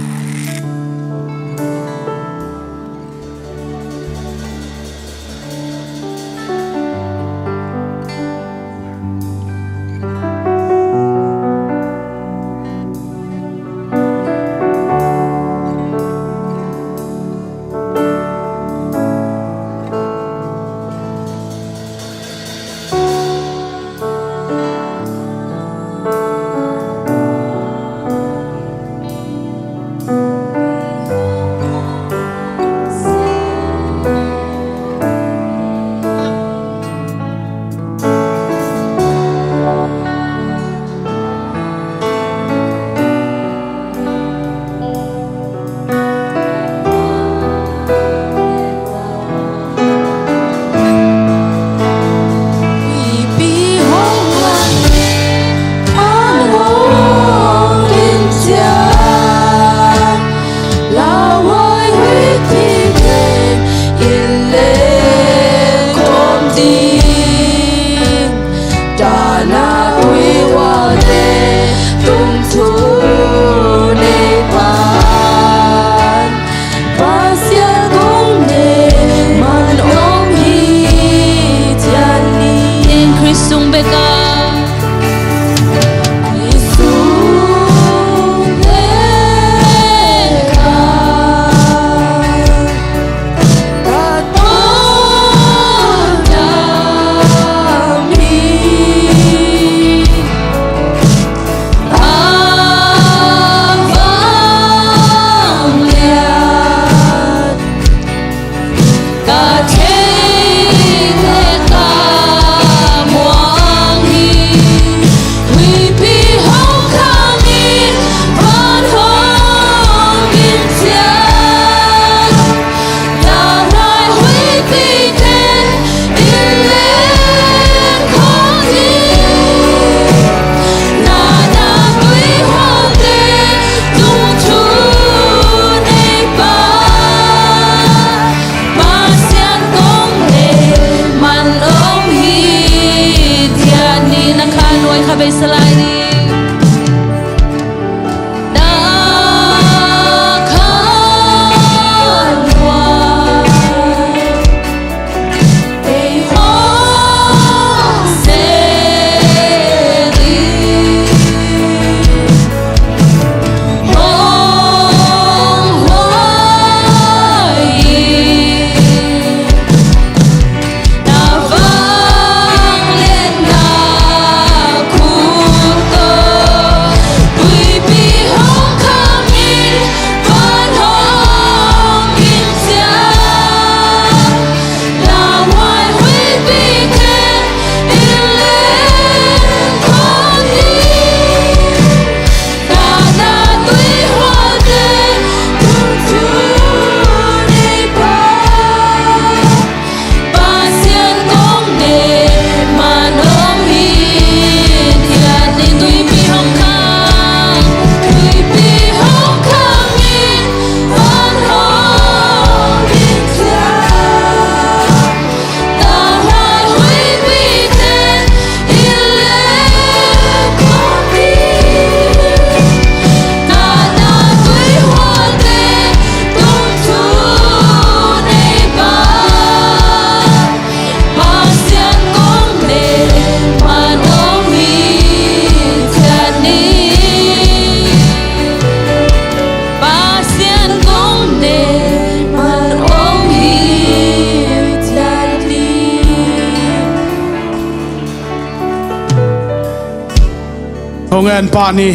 Kong en Pa ni,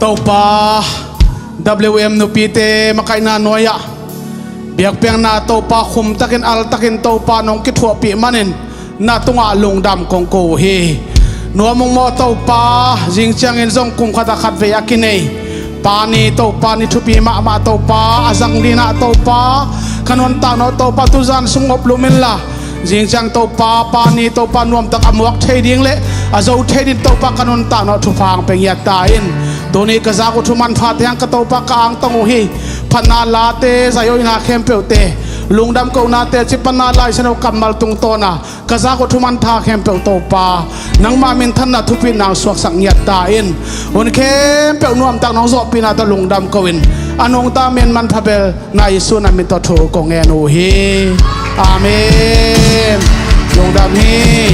Topa, W M nupite makaihna nuai-ah biakpiakna Topa khumtakin altakin Topa nong kithuahpih manin na tungah lungdam kong ko uh hi. Nuam ung maw Topa, zing ciangin zong kum khatah khatvei a kinei Pa ni Topa, ni thupi mahmah Topa, a zang dinah Topa, ka nuntak nawh Topa, tuzan sung op lum inla zing ciang Topa, Pa ni Topa nuamtak a muak thei ding le a zo thei ding Topa ka nuntak nawh thupha hong pia ngiat ta in. Tuni ka zak uh thu manpha teng ka Topa ka angtong uh hi. Phatna late, zai-awihna khempeuhte, lungdam kohna teci panna Lai Siangtho kammal tungtawna ka zak uh thu manpha khempeuh Topa, nangmah minthanna thupitna hong suaksak ngiat ta in. Hun khempeuh nuamtak nong zawhpihna tawh lungdam ko in, a nungta men manpha bel na Jesu na min tawh thu kong ngen uh hi. Amen. Lungdam hi.